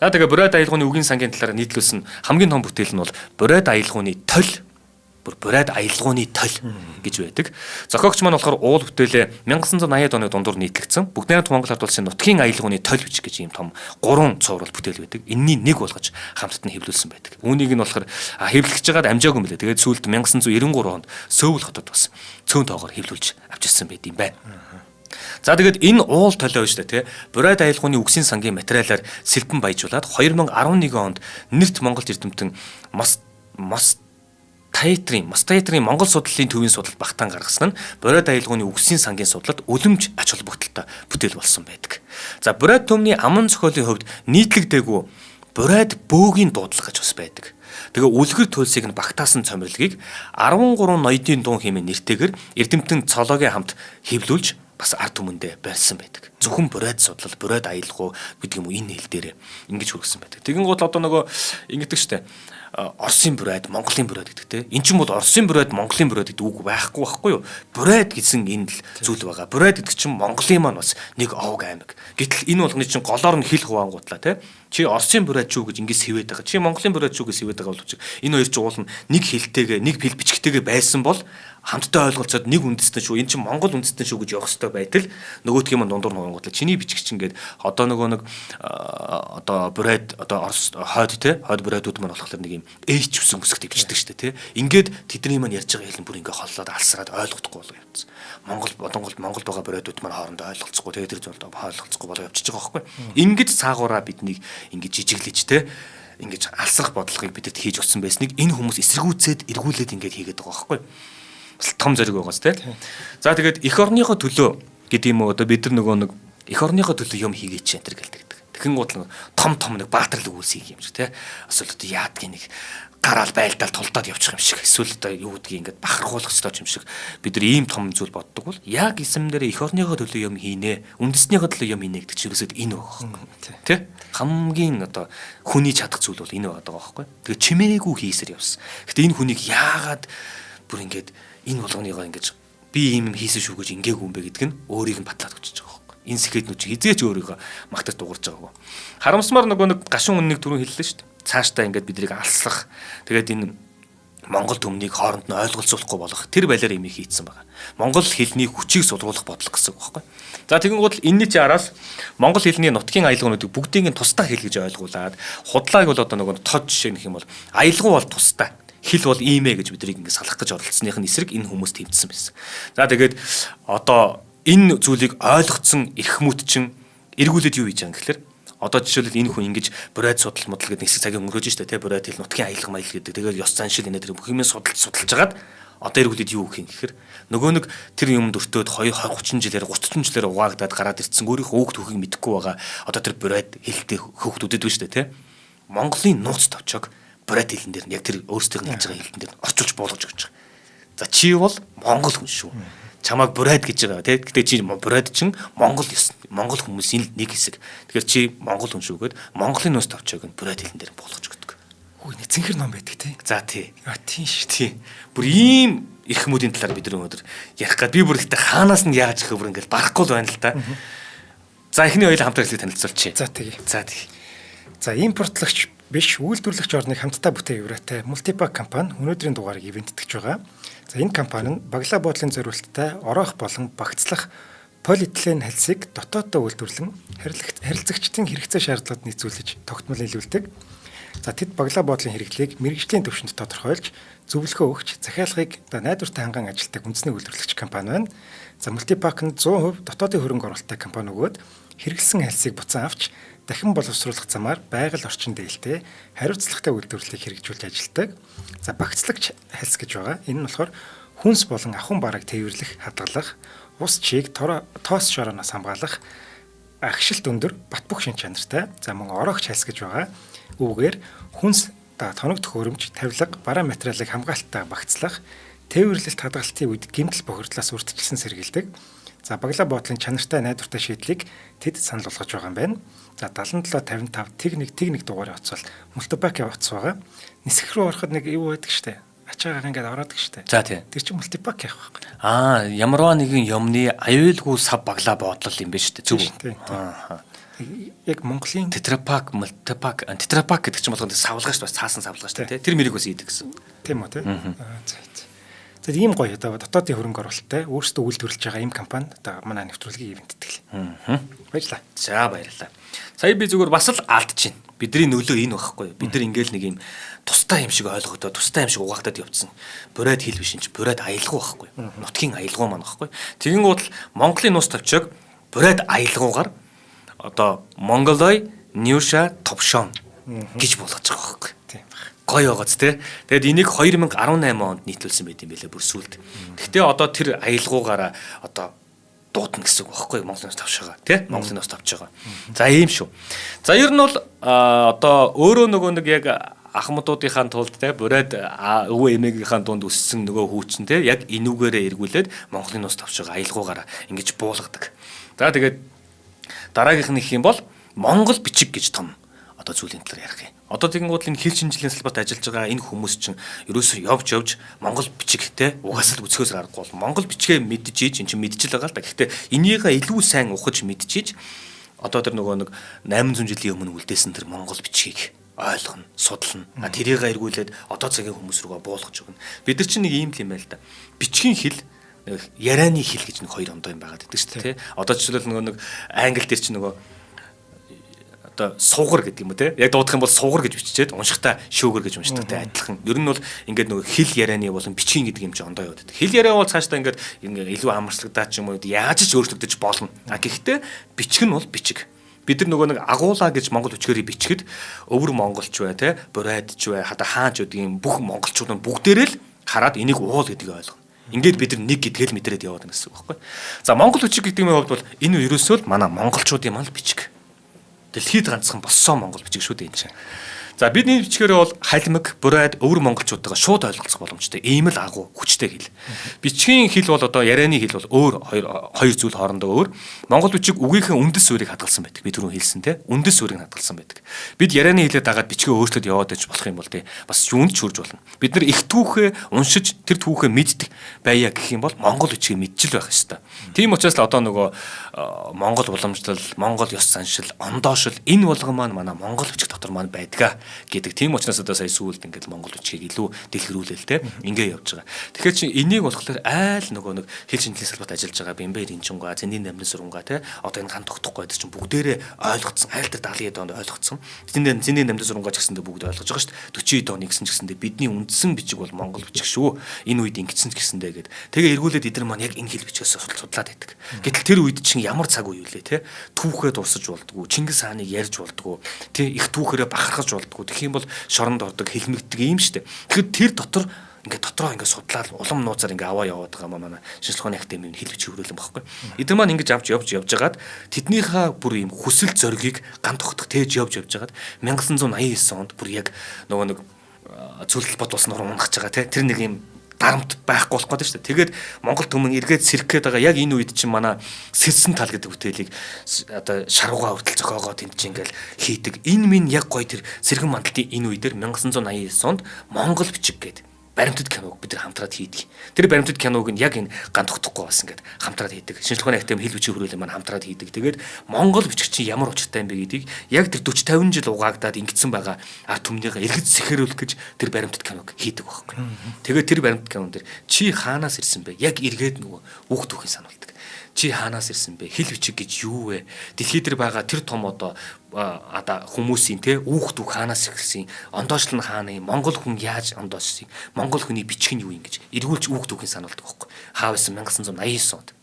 За тэгээ бурайд аялгауны үгийн сангийн талаар нийтлүүлсэн хамгийн том бүтээл нь бол бурайд аялгауны тол бүр бурайд аялгауны тол гэж байдаг. Зохиогч маань болохоор уул бүтээлээ 1980-ад оны дундуур нийтлэгдсэн. Бүгд найрамдах Монгол Ард улсын нутгийн аялгауны тол бичиг гэж ийм том 3 цуврал бүтээл байдаг. Энэний нэг болгож хамтд нь хэвлүүлсэн байдаг. Үүнийг нь болохоор хэвлэгч жагаад амжаагүй юм лээ. Тэгээд сүүлд 1993 онд Сөүл хотод бас цөөн тоогоор хэвлүүлж авчирсан байт юм байна. За тэгээд энэ уул толио шүү дээ тий. Бурайд аялгауны үгсийн сангийн материалаар сэлбэн баяжуулаад 2011 онд нэрт Монголд эрдэмтэн Мос Театрын Монгол судлалын төвийн судалт багтаан гаргасан нь Бурайд аялгауны үгсийн сангийн судлалд үлэмж ач холбогдолтой бүтээл болсон байдаг. За Бурайд төмний аман зохиолын хувьд нийтлэгдээгүй Бурайд бөөгийн дуудлага гэж бас байдаг. Тэгээ үлгэр туйлсыг нь багтаасан цомирлогийг 13 ноёдын дуун хэмээн нэртэйгэр эрдэмтэн цологийн хамт хэвлүүлж бас ард түмэндээ барьсан байдаг. Зөвхөн бурайд судлал, бурайд аялгау гэдэг юм уу энэ хэл дээрээ ингэж хүргэсэн байдаг. Тэгин гол одоо нөгөө ингэдэг штэ. Оросын бурайд, Монголын бурайд гэдэг те. Эн чинь бол Оросын бурайд, Монголын бурайд гэдэг үг байхгүй байхгүй юу? Бурайд гэсэн энэ л зүйл байгаа. Бурайд гэдэг чинь Монголын маань бас нэг овг аймаг. Гэтэл энэ болгоны чинь голоор нь хэл хуваангуутлаа те. Чи Оросын бурайд шүү гэж ингэж сэвээд байгаа. Чи Монголын бурайд шүү гэж сэвээд байгаа боловч энэ хоёр чинь уулна нэг хэлтэйгээ, нэг хэл бичгтэйгээ байсан бол хамтдаа ойлголцоод нэг үндэстэн шүү. Энэ чинь Монгол үндэстэн шүү гэж явах хэрэгтэй байтал нөгөөх юм дундуур нь хуваангуутлаа. Чиний бичиг чинь ингээд одоо нөгөө нэг одоо бурайд одоо Орос хойд те хойд бурайдууд маань болохоор нэг юм H үсэн үсгтэй бичдэг штэ те. Ингээд тэдний маань ярьж байгаа хэл нь бүр ингээ холлоод алсраад ойлгохгүй болоо явцсан. Монгол байгаа бурайдууд маань хоорондоо ойлголцохгүй те тэр зүйл ойлголцохгүй болоо явчихж байгаа байхгүй. Ингээд цаагаараа биднийг ингээд жижиглэж те ингэж алсрах бодлогыг бидэд хийж өгсөн байсныг энэ хүмүүс эсэргүүцээд эргүүлээд ингээд хийгээд байгаа байхгүй. Бас том зориг байгаас те. За тэгээд эх орныхоо төлөө гэдэг юм уу одоо бид нар нөгөө нэг эх орныхоо төлөө юм хийгээч энэ төр гэлдэг. Тэгэхэн гол том том нэг баатарлаг үйлс хийх юм шиг те. Эсвэл одоо яадгийн нэг Гараал байлдаал тулдаад явчих юм шиг эсвэл одоо юу гэдгийг ингээд бахархуулах ёстой юм шиг бид нар ийм том зүйл боддог бол яг эсэм дээр эх орныхоо төлөө юм хийнэ, үндэснийхөө төлөө юм хийнэ гэдэг чинь ерөөсөө энэ байгаа байхгүй. Тэ? Хамгийн одоо хүний чадах зүйл бол энэ байгаа байхгүй. Тэгээ чимээгүй хийсэр явсан. Гэтэ энэ хүнийг яагаад бүр ингээд энэ болгоныгоо ингээд би ийм юм хийсэн шүү гэж ингээгүй юм бэ гэдг нь өөрийг нь батлаад өгч байгаа байхгүй. Энэ сэхэднүүд чи хизээч өөрийгөө магтаж дуурж байгаагүй. Харамсмаар нөгөө нэг гашуун үннийг түрүүн хэллээ шүү дээ. Цаашдаа ингээд биднийг алслах, тэгээд энэ Монгол түмнийг хооронд нь ойлголцуулахгүй болох тэр балиар юм хийцэн байгаа. Монгол хэлний хүчийг сулруулах бодлого гэсэн үг байхгүй. За тэгэнгүүт энэний чи араас монгол хэлний нутгийн аялгуунуудыг бүгдийг нь тусдаа хэл гэж ойлгуулад, худлааг бол одоо нөгөө тод жишээ нэх юм бол аялгуу бол тусдаа, хэл бол ийм ээ гэж биднийг ингээд салах гэж оролцсоных нь эсрэг энэ хүмүүс тэмцсэн байсан. За тэгээд одоо энэ зүйлийг ойлгоцсон эрхмүүд чинь эргүүлээд юу хийж байгаа юм гэхээр одоо жишээлбэл энэ хүн ингэж бурайд судал модал гэдэг хэсэг цагийн өнгөрөөж штэ тий, бурайд хэл нутгийн аялга маяг гэдэг тэгээд ёс заншил энэ тэр бүх юм судалж судалж хагаад одоо эргүүлээд юу гэх юм гэхээр нөгөө нэг тэр юмд өртөөд 2 20 30 жилээр 30 жилээр угаагдаад гараад ирсэн өөрийнхөө өвөг түүхийг мэдэхгүй байгаа одоо тэр бурайд хэлтэй хөөхтүүдэд байна штэ тий. Монголын нууц товчоог бурайд хэлэн дээр нь яг тэр өөрсдийнх нь хэлж байгаа хэлэн дээр нь орчуулж буулгаж өгч байгаа. За чи бол монгол хүн шүү. Чамайг бурайд гэж байгаа тий. Гэтэ чи бурайд чин монгол ёс монгол хүмүүсийн нэг хэсэг. Тэгэхээр чи монгол хүн шүү гэд монголын нөөц товчоог нь бурайд хэлэн дээр буулгаж өгдөг. Үгүй нэг цэнхэр ном байдаг тий. За тий. А тийм шүү. Тий. Бүр ийм эрхмүүдийн талаар бид нар өнөөдөр ярих гээд би бүр ихтэй хаанаас нь яаж их бүр ингээл барахгүй л байна л да. За эхний хоёул хамтран хэлийг танилцуулчих. За тэгье. За тэгье. За импортлогч биш үйлдвэрлэгч орныг хамтдаа бүтээ Евротай Multipack компани өнөөдрийн дугаарыг ивэнтгэж байгаа. За энэ компани нь баглаа буудлын зориулттай ороох болон багцлах полиэтилен хальсыг дотооддоо үйлдвэрлэн харилцагчдын хэрэгцээ шаардлагад нийцүүлж тогтмол нийлүүлдэг. За тэд баглаа буудлын хэрэглээг мэргэжлийн түвшинд тодорхойлж зөвлөгөө өгч захиалгыг найдвартай ханган ажилладаг үндэсний үйлдвэрлэгч компани байна. За Multipack нь 100% дотоодын хөрөнгө оруулалттай компани өгөөд хэрэглэсэн хальсыг буцаан авч дахин боловсруулах замаар байгаль орчин дээлтэй хариуцлагатай үйлдвэрлэлийг хэрэгжүүлж ажилладаг. За багцлагч хальс гэж байгаа. Энэ нь болохоор хүнс болон ахуйн бараг тээвэрлэх, хадгалах, ус чийг тоос шорооноос хамгаалах агшилт өндөр бат бөх шин чанартай. За мөн ороогч хальс гэж байгаа. Үүгээр хүнс тоног төхөөрөмж, тавилга, бараа материалыг хамгаалттай багцлах, тээвэрлэлт хадгалтын үед гэмтэл бохирдлоос урьдчилсан сэргийлдэг. За баглаа буудлын чанартай найдвартай шийдлийг тэд санал болгож байгаа юм байна. За 77 55 тэг 1 тэг 1 дугаарын утас бол Multipack-ийн утас байгаа. Нисэх рүү ороход нэг юу байдаг штэ. Ачаагаар ингээд ороод штэ. За тий. Тэр чинь Multipack явах байхгүй. Аа ямарваа нэгэн юмны аюулгүй сав баглаа буудлал юм байна штэ. Зөв үү? Аа. Яг Монголын Тетрапак, Multipack, Тетрапак гэдэг чинь болгонд савлгаа штэ, бас цаасан савлгаа штэ тий. Тэр мэрийг бас ийдэг гэсэн. Тийм үү тий. Аа за. За ийм гоё одоо дотоодын хөрөнгө оруулалттай өөрсдөө үйлдвэрлэж байгаа ийм компани одоо манай нэвтрүүлгийг ивэнттгэл. Баярлалаа. За баярлалаа. Сая би зүгээр бас л алдчихээн. Бидний нөлөө энэ байхгүй юу? Бид нар ингээл нэг юм тустай юм шиг ойлгогдоод, тустай юм шиг угаагдаад явцсан. Бурайд хэл биш юм чи бурайд аялгау байхгүй юу? Нутгийн аялгау маань байхгүй. Тэгэнгүүт л Монголын нууц товчоог бурайд аялгаугаар одоо Монголой Нюша Товшон гэж болгож байгаа байхгүй. Тийм баг. Гоё байгааз тий. Тэгээд энийг 2018 онд нийтлүүлсэн байт юм байлээ бүр сүлд. Гэхдээ одоо тэр аялгаугаараа одоо дуудана гэсэн үг байхгүй Монголын нөөц товч байгаа тий. Монголын нөөц товч байгаа. За ийм шүү. За ер нь бол одоо өөрөө нөгөө нэг яг ахмадуудынхаа тулд тий бурайд өвөө эмээгийнхаа дунд өссөн нөгөө хүүчин тий яг энүүгээрээ эргүүлээд Монголын нөөц товч байгаа аялгаугаараа ингэж буулгадаг. За тэгээд дараагийнх нь их юм бол Монгол бичиг гэж том одоо зүйлийн талаар ярих юм. Одоо тэгэнгүүт л энэ хэл шинжилгээний салбарт ажиллаж байгаа энэ хүмүүс чинь ерөөсөө явж Монгол бичигтэй угаасаа л өцгөөс аргагүй бол Монгол бичгээ мэдчихийж эн чинь мэдчихэл байгаа л да. Гэхдээ энийгээ илүү сайн ухаж мэдчихийж одоо тэр нөгөө нэг 800 жилийн өмнө үлдээсэн тэр Монгол бичгийг ойлгоно, судална. А тэрийг эргүүлээд одоо цагийн хүмүүс рүүгээ буулгаж өгнө. Бид нар чинь нэг ийм л юм байл та. Бичгийн хэл ярианы хэл гэж нэг хоёр ондоо юм байгаад байдаг шүү дээ, тий. Одоо жишээлбэл нөгөө нэг англи дээр чинь нөгөө одоо суугар гэдэг юм уу те. Яг дуудах юм бол суугар гэж биччихээд уншихтаа шүүгэр гэж уншдаг те, адилхан. Ер нь бол ингээд нөгөө хэл ярианы болон бичгийн гэдэг юм чи ондоо яваад байдаг. Хэл яриа бол цаашдаа ингээд илүү амарчлагдаад ч юм уу яаж ч өөрчлөгдөж болно. А гэхдээ бичг нь бол бичиг. Бид нар нөгөө нэг агуулаа гэж монгол бичгээрээ бичгэд өвөр монголч бай те, бурайдч бай, хада хаанч гэдгийн бүх монголчууд нь бүгдээрээ л хараад энийг уул гэдгийг ойлгоно. Ингээд бид нар нэг гэдгээл мэдрээд яваад байгаа гэсэн үг байхгүй. За монгол бичиг гэдэг юм хувьд бол энэ ерөөсөө л манай монголчуудын мал бичиг. Дэлхийд ганцхан боссон монгол бичиг шүү дээ энэ чинь. За бид энэ бичгээрээ бол халимаг, бурайд, өвөр монголчуудтайгаа шууд ойлголцох боломжтой. Ийм л агуу хүчтэй хэл. Бичгийн хэл бол одоо ярианы хэл бол өөр хоёр зүйл хоорондоо өөр. Монгол бичиг үгийнхээ үндэс суурийг хадгалсан байдаг. Би түрүүн хэлсэн те. Үндэс суурийг хадгалсан байдаг. Бид ярианы хэлээ дагаад бичгээ өөрчлөөд яваад байж болох юм бол те. Бас юунд ч хүрж болно. Бид нар их түүхээ уншиж тэр түүхээ мэддэг байя гэх юм бол монгол бичгийг мэдчил байх ёстой. Тийм учраас л одоо нөгөө монгол уламжлал, монгол ёс заншил, ондоошил энэ болгон маань манай монгол бичиг дотор маань байдгаа гэдэг. Тийм учраас одоо сая сүүлд ингээд монгол бичгийг илүү дэлгэрүүлэл те ингээ явж байгаа. Тэгэхээр чи энийг болохоор айл нөгөө нэг хэл шинжилгээний салбарт ажиллаж байгаа Бэмбэ Ринчунга, Зэний намны сурунга те одоо энэ ган тогтохгүй байдаг чинь бүгдээрээ ойлгоцсон. Айл тэр 70 онд ойлгоцсон. Зэний намны сурунга ч гэсэндээ бүгд ойлгож байгаа шүү дээ. 40 он нэгсэн ч гэсэндээ бидний үндсэн бичиг бол монгол бичиг шүү. Энэ үед ингэсэн ч гэсэндээ гэд. Тэгээ эргүүлээд эдгээр маань яг энэ хэл бичгээс судлаад байдаг. Гэтэл тэр үед чинь ямар цаг үе юу лээ те. Түүхээ дурсаж болдгоо, Чингис хааныг ярьж болдгоо, те их түүхээрээ бахархаж болдгоо. Тэгэх юм бол шоронд ордог, хэлмэгдэг юм штэ. Тэгэхээр тэр дотор ингээд дотроо ингээд судлаад улам нууцаар ингээд аваа яваад байгаа манай шинжлэх ухааны академийн хэл бичиг хүрээлэн багхгүй. Эдгээр маань ингэж авч явж явж хагаад тэднийхээ бүр ийм хүсэл зоригийг ган тогтох тээж явж явж хагаад 1989 онд бүр яг нөгөө нэг зөвлөл бод улс нуруу унахж байгаа те. Тэр нэг ийм дарамт байхгүй болох гэдэг шүү дээ. Тэгээд Монгол түмэн эргээд сэрэх гээд байгаа яг энэ үед чинь манай сэрсэн тал гэдэг бүтээлийг одоо шаруугаа хүртэл зохиогоо тэнд чинь ингээл хийдэг. Энэ минь яг гоё тэр сэргэн мандалтын энэ үе дээр 1989 онд Монгол бичиг гэдэг баримтат киног бид нар хамтраад хийдэг. Тэр баримтат киног нь яг энэ ган тогтохгүй бас ингээд хамтраад хийдэг. Шинжлэх ухааны академи хэл бичиг хүрээлэн маань хамтраад хийдэг. Тэгээд Монгол бичиг чинь ямар учиртай юм бэ гэдгийг яг тэр 40 50 жил угаагдаад ингэсэн байгаа ард түмнийгээ эргэж сэхэрүүлэх гэж тэр баримтат киног хийдэг байхгүй. Тэгээд тэр баримтат кинон дээр чи хаанаас ирсэн бэ? Яг эргээд нөгөө үг түүхийг сануулдаг. Чи хаанаас ирсэн бэ? Хэл бичиг гэж юу вэ? Дэлхий дээр байгаа тэр том одоо хүмүүсийн те үүх түүх хаанаас эхэлсэн? Ондоошлон нь хаана юм? Монгол хүн яаж ондоошсон? Монгол хүний бичиг нь юу юм гэж эргүүлж үүх түүхийг сануулдаг байхгүй. Хаа байсан 1989 онд.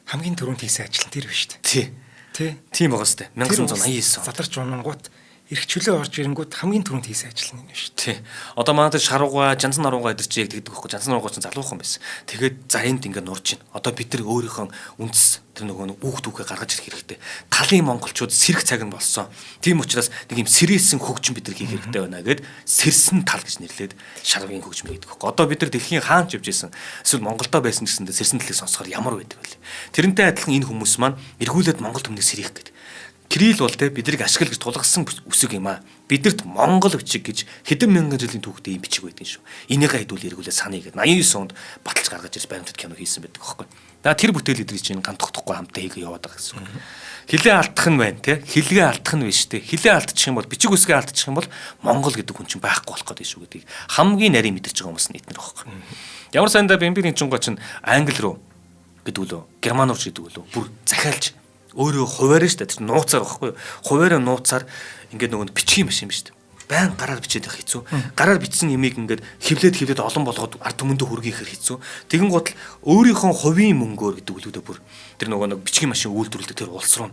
Хамгийн түрүүнд хийсэн ажил нь тэр биш үү? Тий. Тий. Тийм байгаа сте. 1989 он. Задарч унангууд эрх чөлөө орж ирэнгүүт хамгийн түрүүнд хийсэн ажил нь энэ шүү дээ. Тий. Одоо манай тэр шарууга, жансан нарууга эдэр чи яг тэгдэг байхгүй. Жансан нарууга чинь залуухан байсан. Тэгээд за энд ингээ нурж байна. Одоо бид нар өөрийнхөө үндэс тэр нөгөө үүх түүхээ гаргаж ирэх хэрэгтэй. Талын монголчууд сэрэх цаг нь болсон. Тийм учраас нэг юм сэрээсэн хөгжим бид нар хийх хэрэгтэй байна гэд сэрсэн тал гэж нэрлээд шарвын хөгжим гэдэг байхгүй. Одоо бид нар дэлхийн хаанч явж исэн. Эсвэл Монголдо байсан гэсэндээ сэрсэн талыг сонсохоор ямар байдаг вэ? Тэрнтэй адилхан энэ хүмүүс маань эргүүлээд Монгол түмнийг сэрэх гэдэг. Кирилл бол те биднийг ашигла гэж тулгасан үсэг юм аа. Бидэрт Монгол бичиг гэж хэдэн мянган жилийн түүхтэй ийм бичиг байдаг шүү. Энийгээ хэдүүл эргүүлээ саная гэд 89 онд баталж гаргаж ирж баримтат кино хийсэн байдаг аахгүй. За тэр бүтээл эдрийг чинь ган тогтохгүй хамтаа хийгээ яваад байгаа гэсэн үг. Хилээ алдах нь байна те. Хилгээ алдах нь биш те. Хилээ алдчих юм бол бичиг үсгээ алдчих юм бол Монгол гэдэг хүн чинь байхгүй болох гэдэг шүү гэдгийг хамгийн нарийн мэдэрч байгаа хүмүүс нь эднэр байхгүй. Ямар сайндаа Бэмбэрийн чингоо чинь англи руу гэдэг үлээ, герман руу ч гэдэг үлээ бүр захиалж өөрөө хуваарь шүү дээ. Тэр нууцаар байхгүй юу? Хуваараа нууцаар ингээд нөгөө бичгийн машин биш үү? Байн гараар бичээд байх хэцүү. Гараар бичсэн имийг ингээд хевлээд олон болгоод ард түмэндээ хүргэхэр хэцүү. Тэгэн гутал өөрийнхөө хувийн мөнгөөр гэдэг үлүүдээ бүр тэр нөгөө нэг бичгийн машин үйлдвэрлэдэг тэр улс руу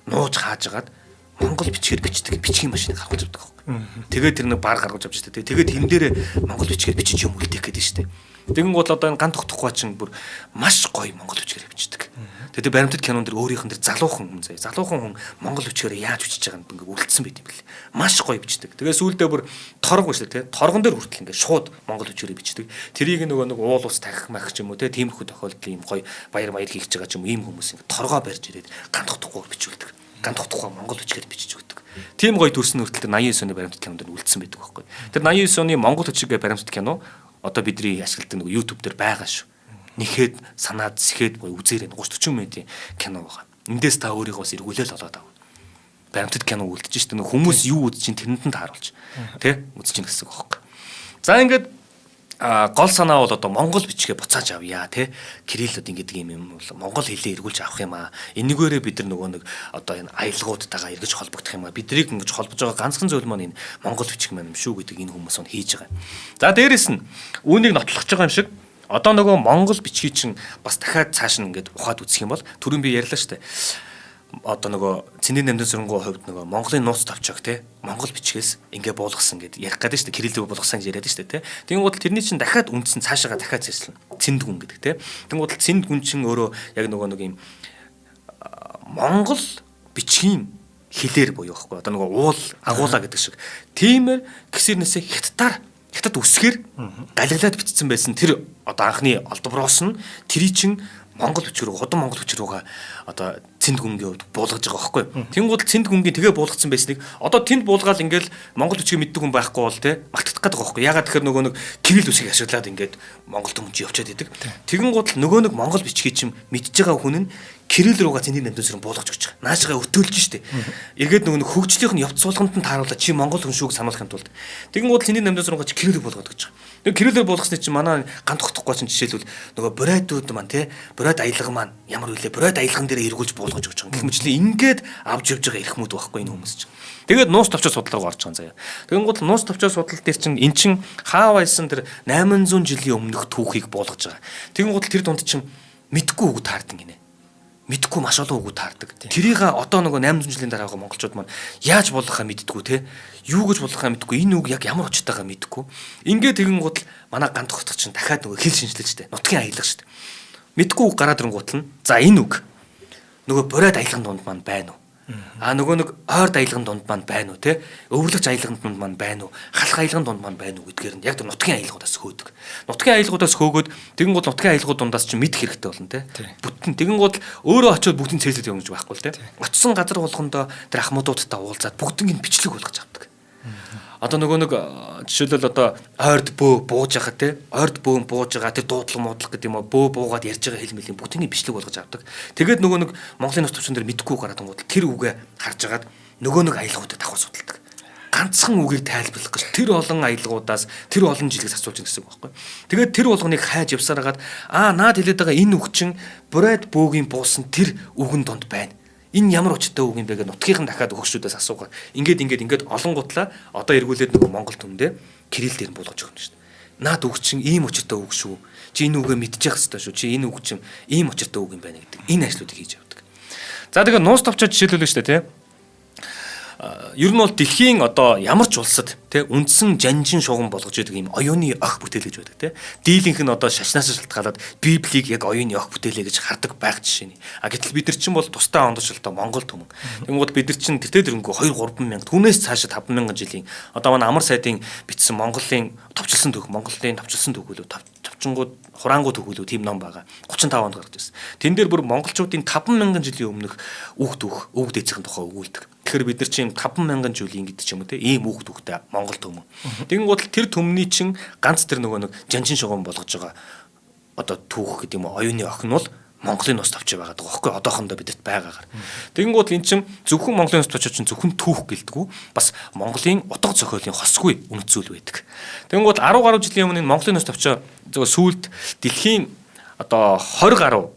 нууж хааж агаад Монгол бичгээр бичдэг бичгийн машиныг гаргаж авдаг байхгүй. Тэгээд тэр нэг бар гаргаж авч штэ. Тэгээд тэн дээрээ монгол бичгээр бичиж юм үлдээх гэдэг штэ. Тэгэн гол одоо энэ ган тогтохгүй чинь бүр маш гоё монгол бичгээр бичдэг. Тэгээд баримтат кинон дэр өөрийнх нь тэр залуухан хүн заяа. Залуухан хүн монгол бичгээр яаж бичиж байгааг нь ингээ үлдсэн байт юм бэл. Маш гоё бичдэг. Тэгээ сүүлдээ бүр торго шүү дээ, тэ. Торгон дээр хүртэл ингээ шууд монгол бичгээр бичдэг. Тэрийг нөгөө нэг уул ус тархих мах ч юм уу, тэ. Тиймэрхүү тохиолдол ийм гоё баяр хийх гэж байгаа ч юм уу ийм хүмүүс ингээ торгоо барьж ирээд ган тогтохгүй бичүүлдэг. Ган тогтохгүй монгол бичгээр бичиж өгдөг. Тийм гоё төрсөн хүртэл 89 оны баримтат кинонд үлдсэн байдаг байхгүй. Тэр 89 оны монгол бичгээр баримтат кино одоо бидний ашигладаг нөгөө YouTube дээр байгаа шүү. Нэхэд санаад сэхэд гоё үзээрэй 30 40 минутын кино байгаа. Эндээс та өөрийгөө бас эргүүлэл олоод ав. Баримтат кино үлдэж штэ нөгөө хүмүүс юу үзэж чинь тэрэнд нь тааруулж тэ үзэж чинь гэсэн үг байхгүй. За ингээд гол санаа бол одоо монгол бичгээ буцааж авъя те. Кириллүүд ингэдэг юм бол монгол хэлээ эргүүлж авах юм аа. Энэгээрээ бид нар нөгөө нэг одоо энэ аялгуудтайгаа эргэж холбогдох юм аа. Бидрийг ингэж холбож байгаа ганцхан зүйл маань энэ монгол бичиг маань юм шүү гэдэг энэ хүмүүс нь хийж байгаа. За дээрэс нь үүнийг нотлох гэж байгаа юм шиг одоо нөгөө монгол бичгийг чинь бас дахиад цааш нь ингээд ухаад үзэх юм бол түрүүн би ярьлаа шүү дээ. Одоо нөгөө Цэний намдын сүрэнгүү хувьд нөгөө Монголын нууц товчоог те Монгол бичгээс ингээ буулгасан гэд ярих гэдэг шүү дээ. Кирилл рүү буулгасан гэж яриад шүү дээ те. Тэгин гол тэрний чинь дахиад үндсэн цаашаага дахиад цэслэн. Цэндгүн гэдэг те. Тэгин гол цэндгүн чинь өөрөө яг нөгөө нэг юм Монгол бичгийн хилээр буюу байхгүй одоо нөгөө уул агуулаа гэдэг шиг. Тиймэр гисэрнээсээ хятадаар хятад үсгээр галиглаад бичсэн байсан тэр одоо анхны олдброос нь тэрий чин Монгол бичиг рүү худам Монгол бичиг рүүгээ одоо цэнд гүнгийн хувьд буулгаж байгаа байхгүй. Тэнгууд цэнд гүнгийн тэгээ буулгацсан байсныг одоо тэнд буулгаал ингээл Монгол бичгийг мэддэг хүн байхгүй бол те мартагдах гээд байгаа байхгүй. Ягаад тэгэхээр нөгөө нэг кирилл үсгийг ашиглаад ингээд Монгол түмэн чи явчаад идэг. Тэгэнгүүт л нөгөө нэг Монгол бичгийг чим мэдж байгаа хүн нь кирилл руугаа цэндийн намдын буулгаж өгч байгаа. Наашгаа өтөөлж штэ. Эргээд нөгөө нэг хөгжлийнх нь явц суулганд нь тааруулаад чи Монгол хүн шүүг сануулахын тулд. Тэгэнгүүт л цэндийн намдын руугаа чи кириллийг буулгаад өгч байгаа. Тэгээ кириллээр буулгасны чинь манай гант тогтохгүй чинь жишээлбэл нөгөө бурайдууд маань те бурайд аялга маань ямар үлээ бурайд аялган дээр эргүүлж буулгаж өгч байгаа. Гэх мэтлээ ингээд авч явж байгаа эрхмүүд байхгүй энэ хүмүүс чинь. Тэгээд нуус товчоо судлал руу орж байгаа юм заяа. Тэгэнгүүт нуус товчоо судлал дээр чинь эн чин хаа байсан тэр 800 жилийн өмнөх түүхийг буулгаж байгаа. Тэгэнгүүт тэр дунд чинь мэдгүй үг таардаг гинэ. Мэдгүй маш олон үг таардаг. Тэрийг одоо нөгөө 800 жилийн дараа байгаа монголчууд маань яаж буулгахаа мэддэггүй те. Юу гэж буулгахаа мэддэггүй. Энэ үг яг ямар учиртайгаа мэддэггүй. Ингээд тэгэнгүүт л манай гант тогтох чинь дахиад нөгөө хэл шинжилж штэ. Нутгийн аялга штэ. Мэдгүй үг гараад ирэнгүүт нь за энэ үг нөгөө бурайд аялган дунд маань байна уу? А нөгөө нэг ойрд аялган дунд маань байна уу те? Өвөрлөгч аялган дунд маань байна уу? Халах аялган дунд маань байна уу гэдгээр нь яг тэр нутгийн аялгуудаас хөөдөг. Нутгийн аялгуудаас хөөгөөд тэгэнгүүт нутгийн аялгууд дундаас чинь мэдэх хэрэгтэй болно те. Бүтэн тэгэнгүүт өөрөө очиод бүгдийн цээжлээд явна гэж байхгүй л те. Очсон газар болгондоо тэр ахмадуудтай уулзаад бүгднийг бичлэг болгож авдаг. Одоо нөгөө нэг жишээлбэл одоо ойрд бөө бууж байгаа те ойрд бөөн бууж байгаа тэр дуудлага муудлага гэдэг юм уу бөө буугаад ярьж байгаа хэл мэлийн бүгднийг бичлэг болгож авдаг. Тэгээд нөгөө нэг Монголын нус төвчөн дээр мэдгүй гараад ангууд тэр үгээ харж агаад нөгөө нэг аялгуудыг давхар судалдаг. Ганцхан үгийг тайлбарлах гэж тэр олон аялгуудаас тэр олон жилээс асуулж гэсэн үг байхгүй. Тэгээд тэр болгоныг хайж явсаар хагаад аа наад хэлээд байгаа энэ үг чинь бурайд бөөгийн буусан тэр үгэн донд байна. Энэ ямар учиртай үг юм бэ гэж нутгийнхан дахиад өгшүүдээс асуугаад ингээд ингээд ингээд олонгуутлаа одоо эргүүлээд нөгөө Монгол түмдээ кирилл дээр нь буулгаж өгнө шүү дээ. Наад үг чинь ийм учиртай үг шүү. Чи энэ үгээ мэдчих хэвээр шүү. Чи энэ үг чинь ийм учиртай үг юм байна гэдэг энэ ажлуудыг хийж явдаг. За тэгээ нуус товчоо жишээлбэл шүү дээ тий. Ер нь бол дэлхийн одоо ямар ч улсад тий үндсэн жанжин шугам болгож идэг юм оюуны ох бүтээл гэж байдаг тий. Дийлэнх нь одоо шашнаас шалтгаалаад Библийг яг оюуны ох бүтээлээ гэж хардаг байх жишээ нь. А гэтэл бид нар чинь бол тусдаа ондошлолтой Монгол түмэн. Тэнгууд бид нар чинь тэртээ дэрэнгүй 2 3 мянга түүнээс цаашаа 5 мянган жилийн одоо манай амар сайдын бичсэн Монголын товчлсон түүх, Монголын товчлсон түүх үлээ товчингууд хураангуй түүх үлээ тийм ном байгаа. 35 онд гарч ирсэн. Тэн дээр бүр монголчуудын 5 мянган жилийн өмнөх үг түүх, үг дээдсийн тухай өгүүлдэг. Тэгэхээр бид нар чинь 5 мянган жилийн гэдэг ч юм уу те ийм үг түүхтэй Монгол түмэн. Тэгэнгүүт л тэр түмний чинь ганц тэр нөгөө нэг жанжин шугам болгож байгаа одоо түүх гэдэг юм уу оюуны охин бол Монголын нус товч байгаа даа байхгүй одоохондоо бидэд байгаагаар. Тэгэнгүүт эн чинь зөвхөн Монголын нус товч чинь зөвхөн түүх гэлдэггүй бас Монголын утга зохиолын хосгүй үнэт зүйл байдаг. Тэгэнгүүт 10 гаруй жилийн өмнө энэ Монголын нус товчоо зөв сүүлд дэлхийн одоо 20 гаруй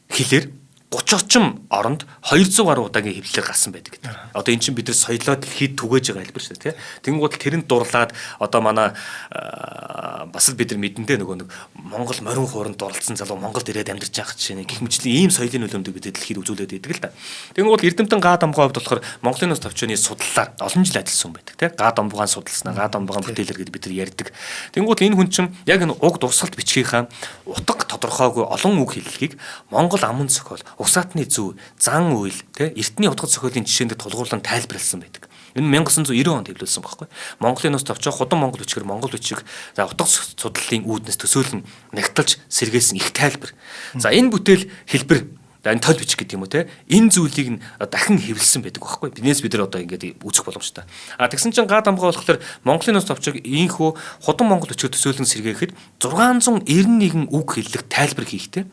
хэлээр 30 орчим оронд 200 гаруй удаагийн хэвлэлээр гарсан байдаг гэдэг. Одоо эн чинь бид нар соёлоо дэлхийд түгээж байгаа хэлбэр шүү дээ, тий. Тэнгууд тэрэнд дурлаад одоо манай бас л бид нар мэдэндээ нөгөө нэг Монгол морин хууранд дурлцсан залуу Монголд ирээд амьдарч байгаа жишээ нэг гэх мэтлэн ийм соёлын нөлөөмдөг бид дэлхийд үзүүлээд байдаг л да. Тэнгууд Эрдэмтэн га дамгой хувьд болохоор Монголын нус товчооны судлалаар олон жил ажилласан хүн байдаг, тий. Га дамбгаан судалснаа, га дамбгаан бүтээлэр гэдэг бид нар ярьдаг. Тэнгууд энэ хүн чинь яг энэ уг дурсгалт бичгийнхаа утга тодорхойгүй олон үг хэллэгийг Монгол аман зохиол угсаатны зүй, зан үйл, тэ эртний утга зохиолын жишээнд тулгуурлан тайлбарласан байдаг. Энэ 1990 онд хэвлүүлсэн байхгүй. Монголын нус товчоо худам монгол бичгээр монгол бичиг за утга судлалын үүднээс төсөөлөн нягтлж сэргээсэн их тайлбар. За энэ бүтээл хэлбэр энэ тол бичиг гэдэг юм уу те энэ зүйлийг нь дахин хэвлэлсэн байдаг байхгүй. Биднээс бид нар одоо ингээд үзэх боломжтой. А тэгсэн чинь га дамгаа болохоор Монголын нус товчог ийхүү худам монгол бичгээр төсөөлөн сэргээхэд 691 үг хэллэг тайлбар хийхдээ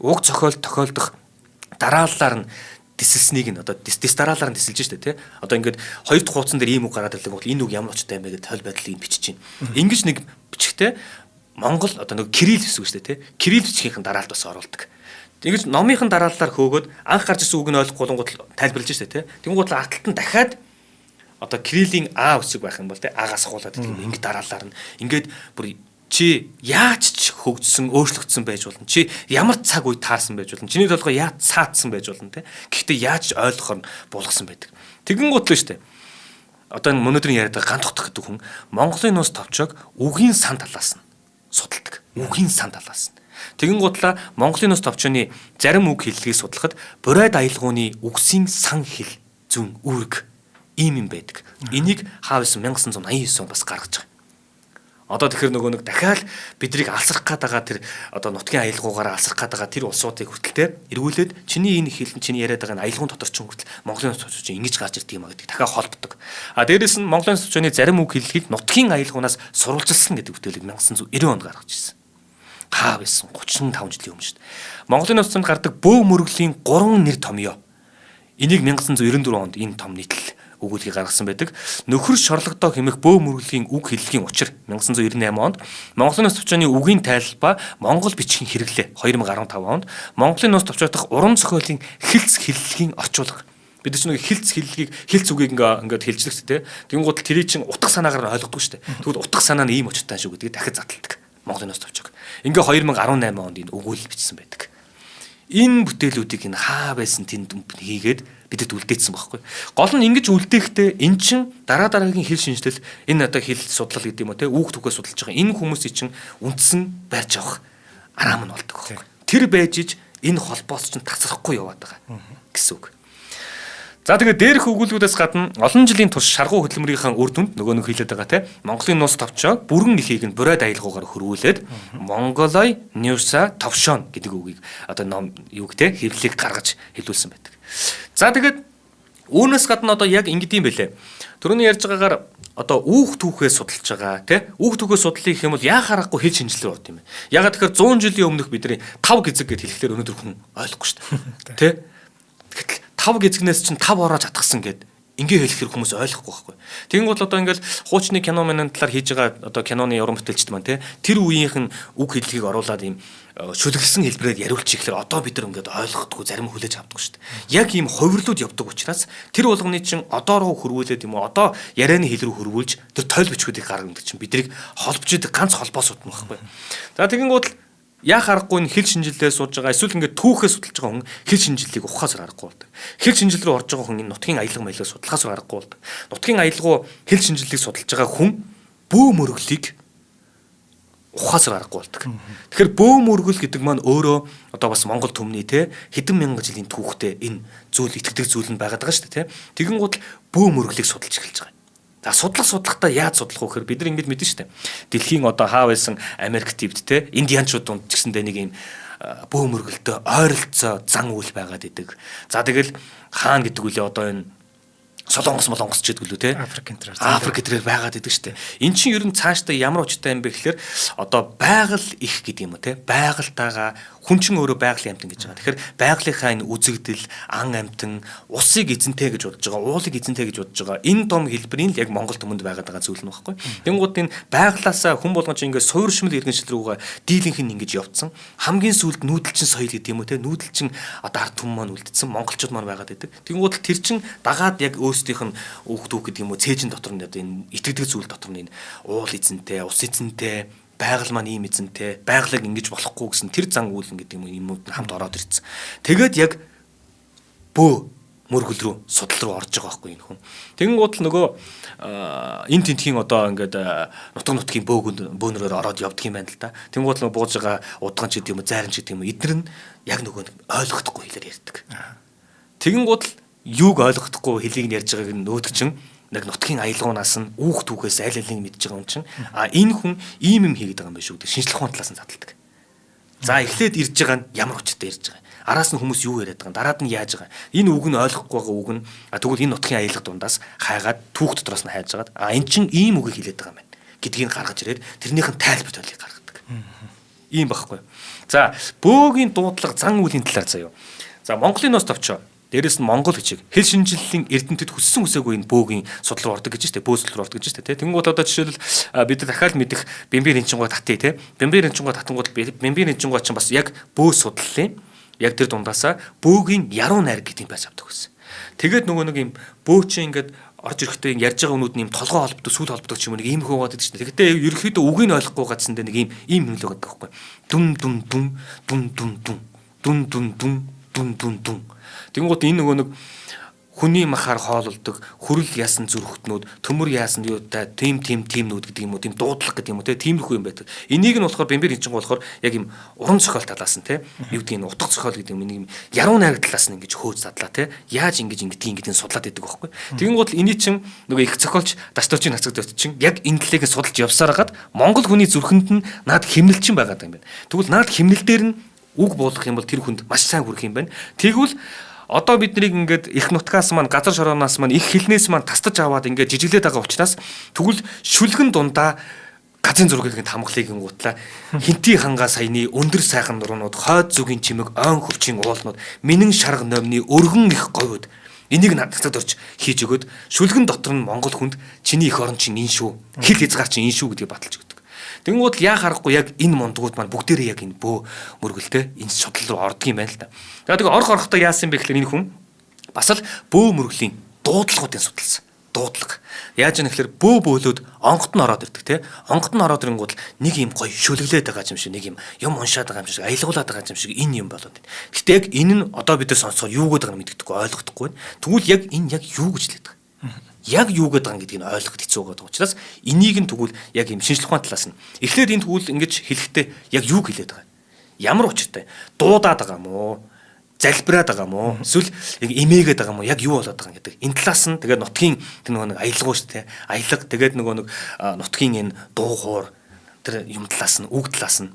уг зохиол тохиолдох дарааллаар нь дисэлснийг нь одоо дис дараалалаар нь дисэлж штэ тий. Одоо ингээд хоёр дахь хуудсан дээр ийм үг гараад ирлээ бол энэ үг ямар очтой юм бэ гэдэг тойл байдлыг бичиж байна. Ингэж нэг бичгтээ Монгол одоо нэг кирилл хэсэг штэ тий. Кирилл бичгийнхэн дараалт бас оруулдаг. Тэгэж номынхан дарааллаар хөөгөөд анх гарч ирсэн үг нь ойлгохгүй болонгууд тайлбарлаж штэ тий. Тэнгууд л арталт нь дахиад одоо кириллийн А үсэг байх юм бол тий А-гаас ахуулаад гэдэг юм ингэ дарааллаар нь ингээд бүр чи яаж ч хөгжсөн, өөрчлөгдсөн байж болно. Чи ямар цаг үе таарсан байж болно. Чиний толгой яаж цаатсан байж болно те. Гэхдээ яаж ойлгохоор нь буулгасан байдаг. Тэгэнгүүт л шүү дээ. Одоо энэ өнөөдрийн яриад байгаа ганц хотох гэдэг хүн Монголын нус товчоог үгийн сан талаас нь судалдаг. Үгийн сан талаас нь. Тэгэнгүүтлээ Монголын нус товчооны зарим үг хэллэгийг судлахад бурайд аялгууны үгсийн сан хэл зүүн үүрэг ийм юм байдаг. Энийг Хаавс 1989 онд бас гаргаж байгаа. Одоо тэгэхээр нөгөө нэг дахиад бидрийг алсрах гээд байгаа тэр одоо нутгийн аялгаугаараа алсрах гээд байгаа тэр улсуудыг хүртэл эргүүлээд чиний энэ хэл нь чиний яриад байгаа энэ аялгауун дотор ч хүртэл Монголын нутгийн товчоо ингэж гарч ирдэг юм а гэдэг дахиад холбодог. А дээрэс нь Монголын товчооны зарим үг хэллэгийг нутгийн аялгуунаас сурвалжилсан гэдэг бүтээлийг 1990 онд гаргаж ирсэн. Хаа байсан 35 жилийн өмнө шүү дээ. Монголын нутгийн гардаг бөө мөргөлийн 3 нэр томьёо. Энийг 1994 онд энэ том нийтлэл өгүүлгийг гаргасан байдаг. Нөхөр шорлогдоо хэмээх бөө мөргөлийн үг хэллэгийн учир 1998 онд Монголын нус товчооны үгийн тайлбар Монгол бичгийн хэрэглээ 2015 онд Монголын нус товчоодох уран зохиолын хэлц хэллэгийн орчуулга. Бид нар ч нэг хэлц хэллэгийг хэлц үгийг ингээд хэлжлэх үү те. Тэнгууд тэрий чин утга санаагаар нь ойлгодог шүү дээ. Тэгвэл утга санаа нь ийм учиртай шүү гэдгийг дахиж заталдаг. Монголын нус товчоог. Ингээ 2018 онд энэ өгүүлэл бичсэн байдаг. Энэ бүтээлүүдийг энэ хаа байсан тэнд хийгээд бидэд үлдээсэн байхгүй. Гол нь ингэж үлдээхдээ эн чин дараа дараагийн хэл шинжлэл энэ одоо хэл судлал гэдэг юм уу те үүх түүхээ судалж байгаа энэ хүмүүсийн чин үндсэн барьж авах араам нь болдог байхгүй. Тэр байж иж энэ холбоос чин тасрахгүй яваад байгаа гэсэн үг. За тэгээд дээрх өгүүлбэрээс гадна олон жилийн турш шаргуу хөдөлмөрийнхаа үр дүнд нөгөө нэг хэлээд байгаа те Монголын нус товчоо бүрэн ихийг нь бурайд аялгаугаар хөрвүүлээд Монголой Ньюса товшоон гэдэг үгийг одоо ном юуг те хэвлэлийг гаргаж хэлүүлсэн байдаг. За тэгээд үүнээс гадна одоо яг ингэдэм бэлээ. Түрүүний ярьж байгаагаар одоо үүх түүхээ судалж байгаа тий үүх түүхээ судлах гэх юм бол яа харахгүй хэл шинжилгээ урд юм бэ. Ягаад тэгэхээр 100 жилийн өмнөх бидний 5 гэзэг гэд хэлэхлээр өнөөдөр хүн ойлгохгүй шүү дээ. Тий. Гэтэл 5 гэзэгнээс чинь 5 ороо чадхсан гэд ингээ хэлэхээр хүмүүс ойлгохгүй байхгүй. Тэгэнгүүт одоо ингээл хуучны кино мэн талаар хийж байгаа одоо киноны уран бүтээлчд маань тий тэр үеийнх нь үг хэллэгийг оруулаад ийм шүлгэлсэн хэлбэрээр яриулчих гэхлээр одоо бид нар ингээд ойлгохдгүй зарим хүлээж авдаггүй шүү дээ. Яг ийм хувирлууд явдаг учраас тэр болгоны чинь одоо руу хөрвүүлээд юм уу одоо ярианы хэл рүү хөрвүүлж тэр тойл бичгүүдийг гаргадаг чинь биднийг холбож идэг ганц холбоос утна байхгүй. За тэгэнгүүт яах аргагүй нь хэл шинжилгээ сууж байгаа эсвэл ингээд түүхээ судалж байгаа хүн хэл шинжилгээг ухахаас аргагүй болдог. Хэл шинжил рүү орж байгаа хүн энэ нутгийн аялга маялга судлахаас аргагүй болдог. Нутгийн аялгау хэл шинжилгээг судалж байгаа хүн бөө мөрөглийг ухахаас аргагүй болдог. Тэгэхээр бөө мөргөл гэдэг маань өөрөө одоо бас Монгол түмний те хэдэн мянган жилийн түүхтэй энэ зүйл итгэдэг зүйл нь байгаад байгаа шүү дээ те. Тэгэнгүүт бөө мөрөглийг судалж эхэлж байгаа. За судлах судлахдаа яаж судлах вэ гэхээр бид нар ингэж мэдэн штэ. Дэлхийн одоо хаа байсан Америк твд те индианчууд дунд ч гэсэндээ нэг юм бөө мөргөлтөө ойролцоо зан үйл байгаад идэг. За тэгэл хаан гэдэг үлээ одоо энэ Солонгос молонгос ч гэдэг лүү те Африк энтрээр Африк энтрээр байгаад идэг штэ. Эн чинь ер нь цаашдаа ямар учиртай юм бэ гэхээр одоо байгаль их гэдэг юм уу те байгальтайгаа хүн чинь өөрөө байгалийн амьтан гэж байгаа. Тэгэхээр байгалийнхаа энэ үзэгдэл, ан амьтан, усыг эзэнтэй гэж бодож байгаа, уулыг эзэнтэй гэж бодож байгаа. Энэ том хэлбэрийн л яг Монгол түмэнд байгаад байгаа зүйл нь багхгүй. Тэнгууд энэ байглаасаа хүн болгон чинь ингээд суурьшмал иргэншил рүүгээ дийлэнх нь ингэж явцсан. Хамгийн сүүлд нүүдэлчин соёл гэдэг юм уу те нүүдэлчин одоо ард түмэн маань үлдсэн, монголчууд маань байгаад байдаг. Тэнгууд тэр чин дагаад яг өөрсдийнх нь үүх түүх гэдэг юм уу цээжин дотор нь одоо энэ итгэдэг зүйл дотор нь энэ уул эзэнтэй, ус эзэнтэй, байгаль маань ийм эзэнтэй, байгалыг ингэж болохгүй гэсэн тэр зан үйл гэдэг юм юмуд хамт ороод ирсэн. Тэгээд яг бөө мөргөл рүү судал руу орж байгаа байхгүй энэ хүн. Тэгэнгუут л нөгөө энэ тентхийн одоо ингээд нутаг нутгийн бөөнөрөөр ороод явдаг юм байна л да. Тэгэнгуут л бууж байгаа удган ч гэдэг юм уу, зайран ч гэдэг юм уу, эдгээр нь яг нөгөө ойлгохдохгүй хэлээр ярьдаг. Тэгэнгуут л юуг ойлгохдохгүй хэлийг нь ярьж байгааг нь нөөдөг чинь нэг нутгийн аялгуунаас нь үүх түүхээс аль алийг мэдж байгаа хүн чинь а энэ хүн ийм юм хийгээд байгаа юм байна шүү гэдэг шинжлэх ухааны талаас нь задалдаг. За эхлээд ирж байгаа нь ямар учиртай ирж байгаа юм. Араас нь хүмүүс юу яриад байгаа юм, дараад нь яаж байгаа юм. Энэ үг нь ойлгохгүй байгаа үг нь а тэгвэл энэ нутгийн аялга дундаас хайгаад түүх дотроос нь хайж хагаад а эн чинь ийм үгийг хэлээд байгаа юм байна гэдгийг гаргаж ирээд тэрнийх нь тайлбар төлийг гаргадаг. Ийм байхгүй. За бөөгийн дуудлага зан үйлийн талаар заяа. За Монголын нус товчоо. Дээрээс нь Монгол бичиг хэл шинжиллийн эрдэмтэд хүссэн хүсээгүй энэ бөөгийн судал руу ордог гэж штэ бөө судал руу ордог гэж штэ тий. Тэнгуут одоо жишээлбэл бид нар дахиад мэдэх Бямбийн Ринчингой татъя тий. Бямбийн Ринчингой татангууд Бямбийн Ринчингой чинь бас яг бөө судлалын яг тэр дундаасаа бөөгийн яруу найр гэдэг юм байж авдаг байсан. Тэгээд нөгөө нэг юм бөө чинь ингээд орж ирэхдээ ярьж байгаа үнүүд нь юм толгой холбогдох, сүүл холбогдох ч юм уу нэг ийм хөө байдаг шин. Тэгэхдээ ерөнхийдөө үгийг нь ойлгохгүй гадсан дээр нэг ийм ийм юм л байдаг байхгүй. Дүн дүн дүн дүн дүн дүн дүн дүн дүн дүн дүн дүн. Тэнгуут энэ нөгөө нэг Хүний махаар хоололдог, хүрэл ясан зүрхтнүүд, төмөр яасан юутай, тим тим тимнүүд гэдэг юм уу, тийм дуудлага гэдэг юм уу, тиймэрхүү юм байдаг. Энийг нь болохоор Бямбер хинчин болохоор яг юм уран зохиол талаас нь те, юу гэдгийг нь утга зохиол гэдэг юм, энийг юм яруу найраг талаас нь ингэж хөөж задлаа те. Яаж ингэж ингэдгийг ингэдгийг судлаад идэг байхгүй. Тэгин гол эний чин нөгөө их зохиолч Дастовчин Нацагдот чин яг энэ талыг нь судалж явсаар хагаад Монгол хүний зүрхэнд нь наад химнэлчин байгаа юм байна. Тэгвэл наад химнэл дээр нь үг буулгах юм бол тэр хүнд маш сайн хүрэх юм байна. Тэгвэл одоо бид нарыг ингээд их нутгаас маань газар шорооноос маань их хилнээс маань тастаж аваад ингээд жижиглээд байгаа учраас тэгвэл шүлгэн дундаа газрын зургийг тамгалыг гингуутлаа хинтий хангаа саяны өндөр сайхан нуруунууд, хойд зүгийн чимэг, ойн хөвчийн уулнууд, минэн шарга номны өргөн их говьуд энийг надад орж хийж өгөөд шүлгэн дотор нь Монгол хүнд чиний эх орон чинь энэ шүү, хил хязгаар чинь энэ шүү гэдгийг баталж өгдөг. Тэнгууд яа харахгүй яг энэ мундгууд маань бүгдээрээ яг энэ бөө мөргөлтэй энэ судлал руу ордог юм байна л да. Тэгээ орох орохдоо яасан бэ гэхээр энэ хүн бас л бөө мөргөлийн дуудлагуудыг судалсан. Дуудлага. Яаж юм гэхээр бөө бөөлөд онгот нь ороод ирдэг те. Онгот нь ороод ирэнгүүт нэг юм гоё шүлгэлээд байгаа юм шиг, нэг юм уншаад байгаа юм шиг, аялгуулад байгаа юм шиг энэ юм болоод байна. Гэтэ яг энэ нь одоо бид нар сонсохоор юу гэдэг нь мэддэхгүй, ойлгохдохгүй байна. Тэгвэл яг энэ яг юу гэж хэлээд байгаа юм? Яг юу гэдэг юм гэдгийг нь ойлгоход хэцүү байгаа учраас энийг нь тэгвэл яг юм шинжлэх ухааны талаас нь эхлээд энэ тэгвэл ингэж хэлэхдээ яг юу хэлээд байгаа юм? Ямар учиртай? Дуудаад байгаа юм уу? Залбираад байгаа юм уу? Эсвэл яг эмээгээд байгаа юм уу? Яг юу болоод байгаа юм гэдэг. Энэ талаас нь тэгээд нутгийн тэр нөгөө нэг аялгау шүү дээ. Аялга тэгээд нөгөө нэг нутгийн энэ дуу хуур тэр юм талаас нь үг талаас нь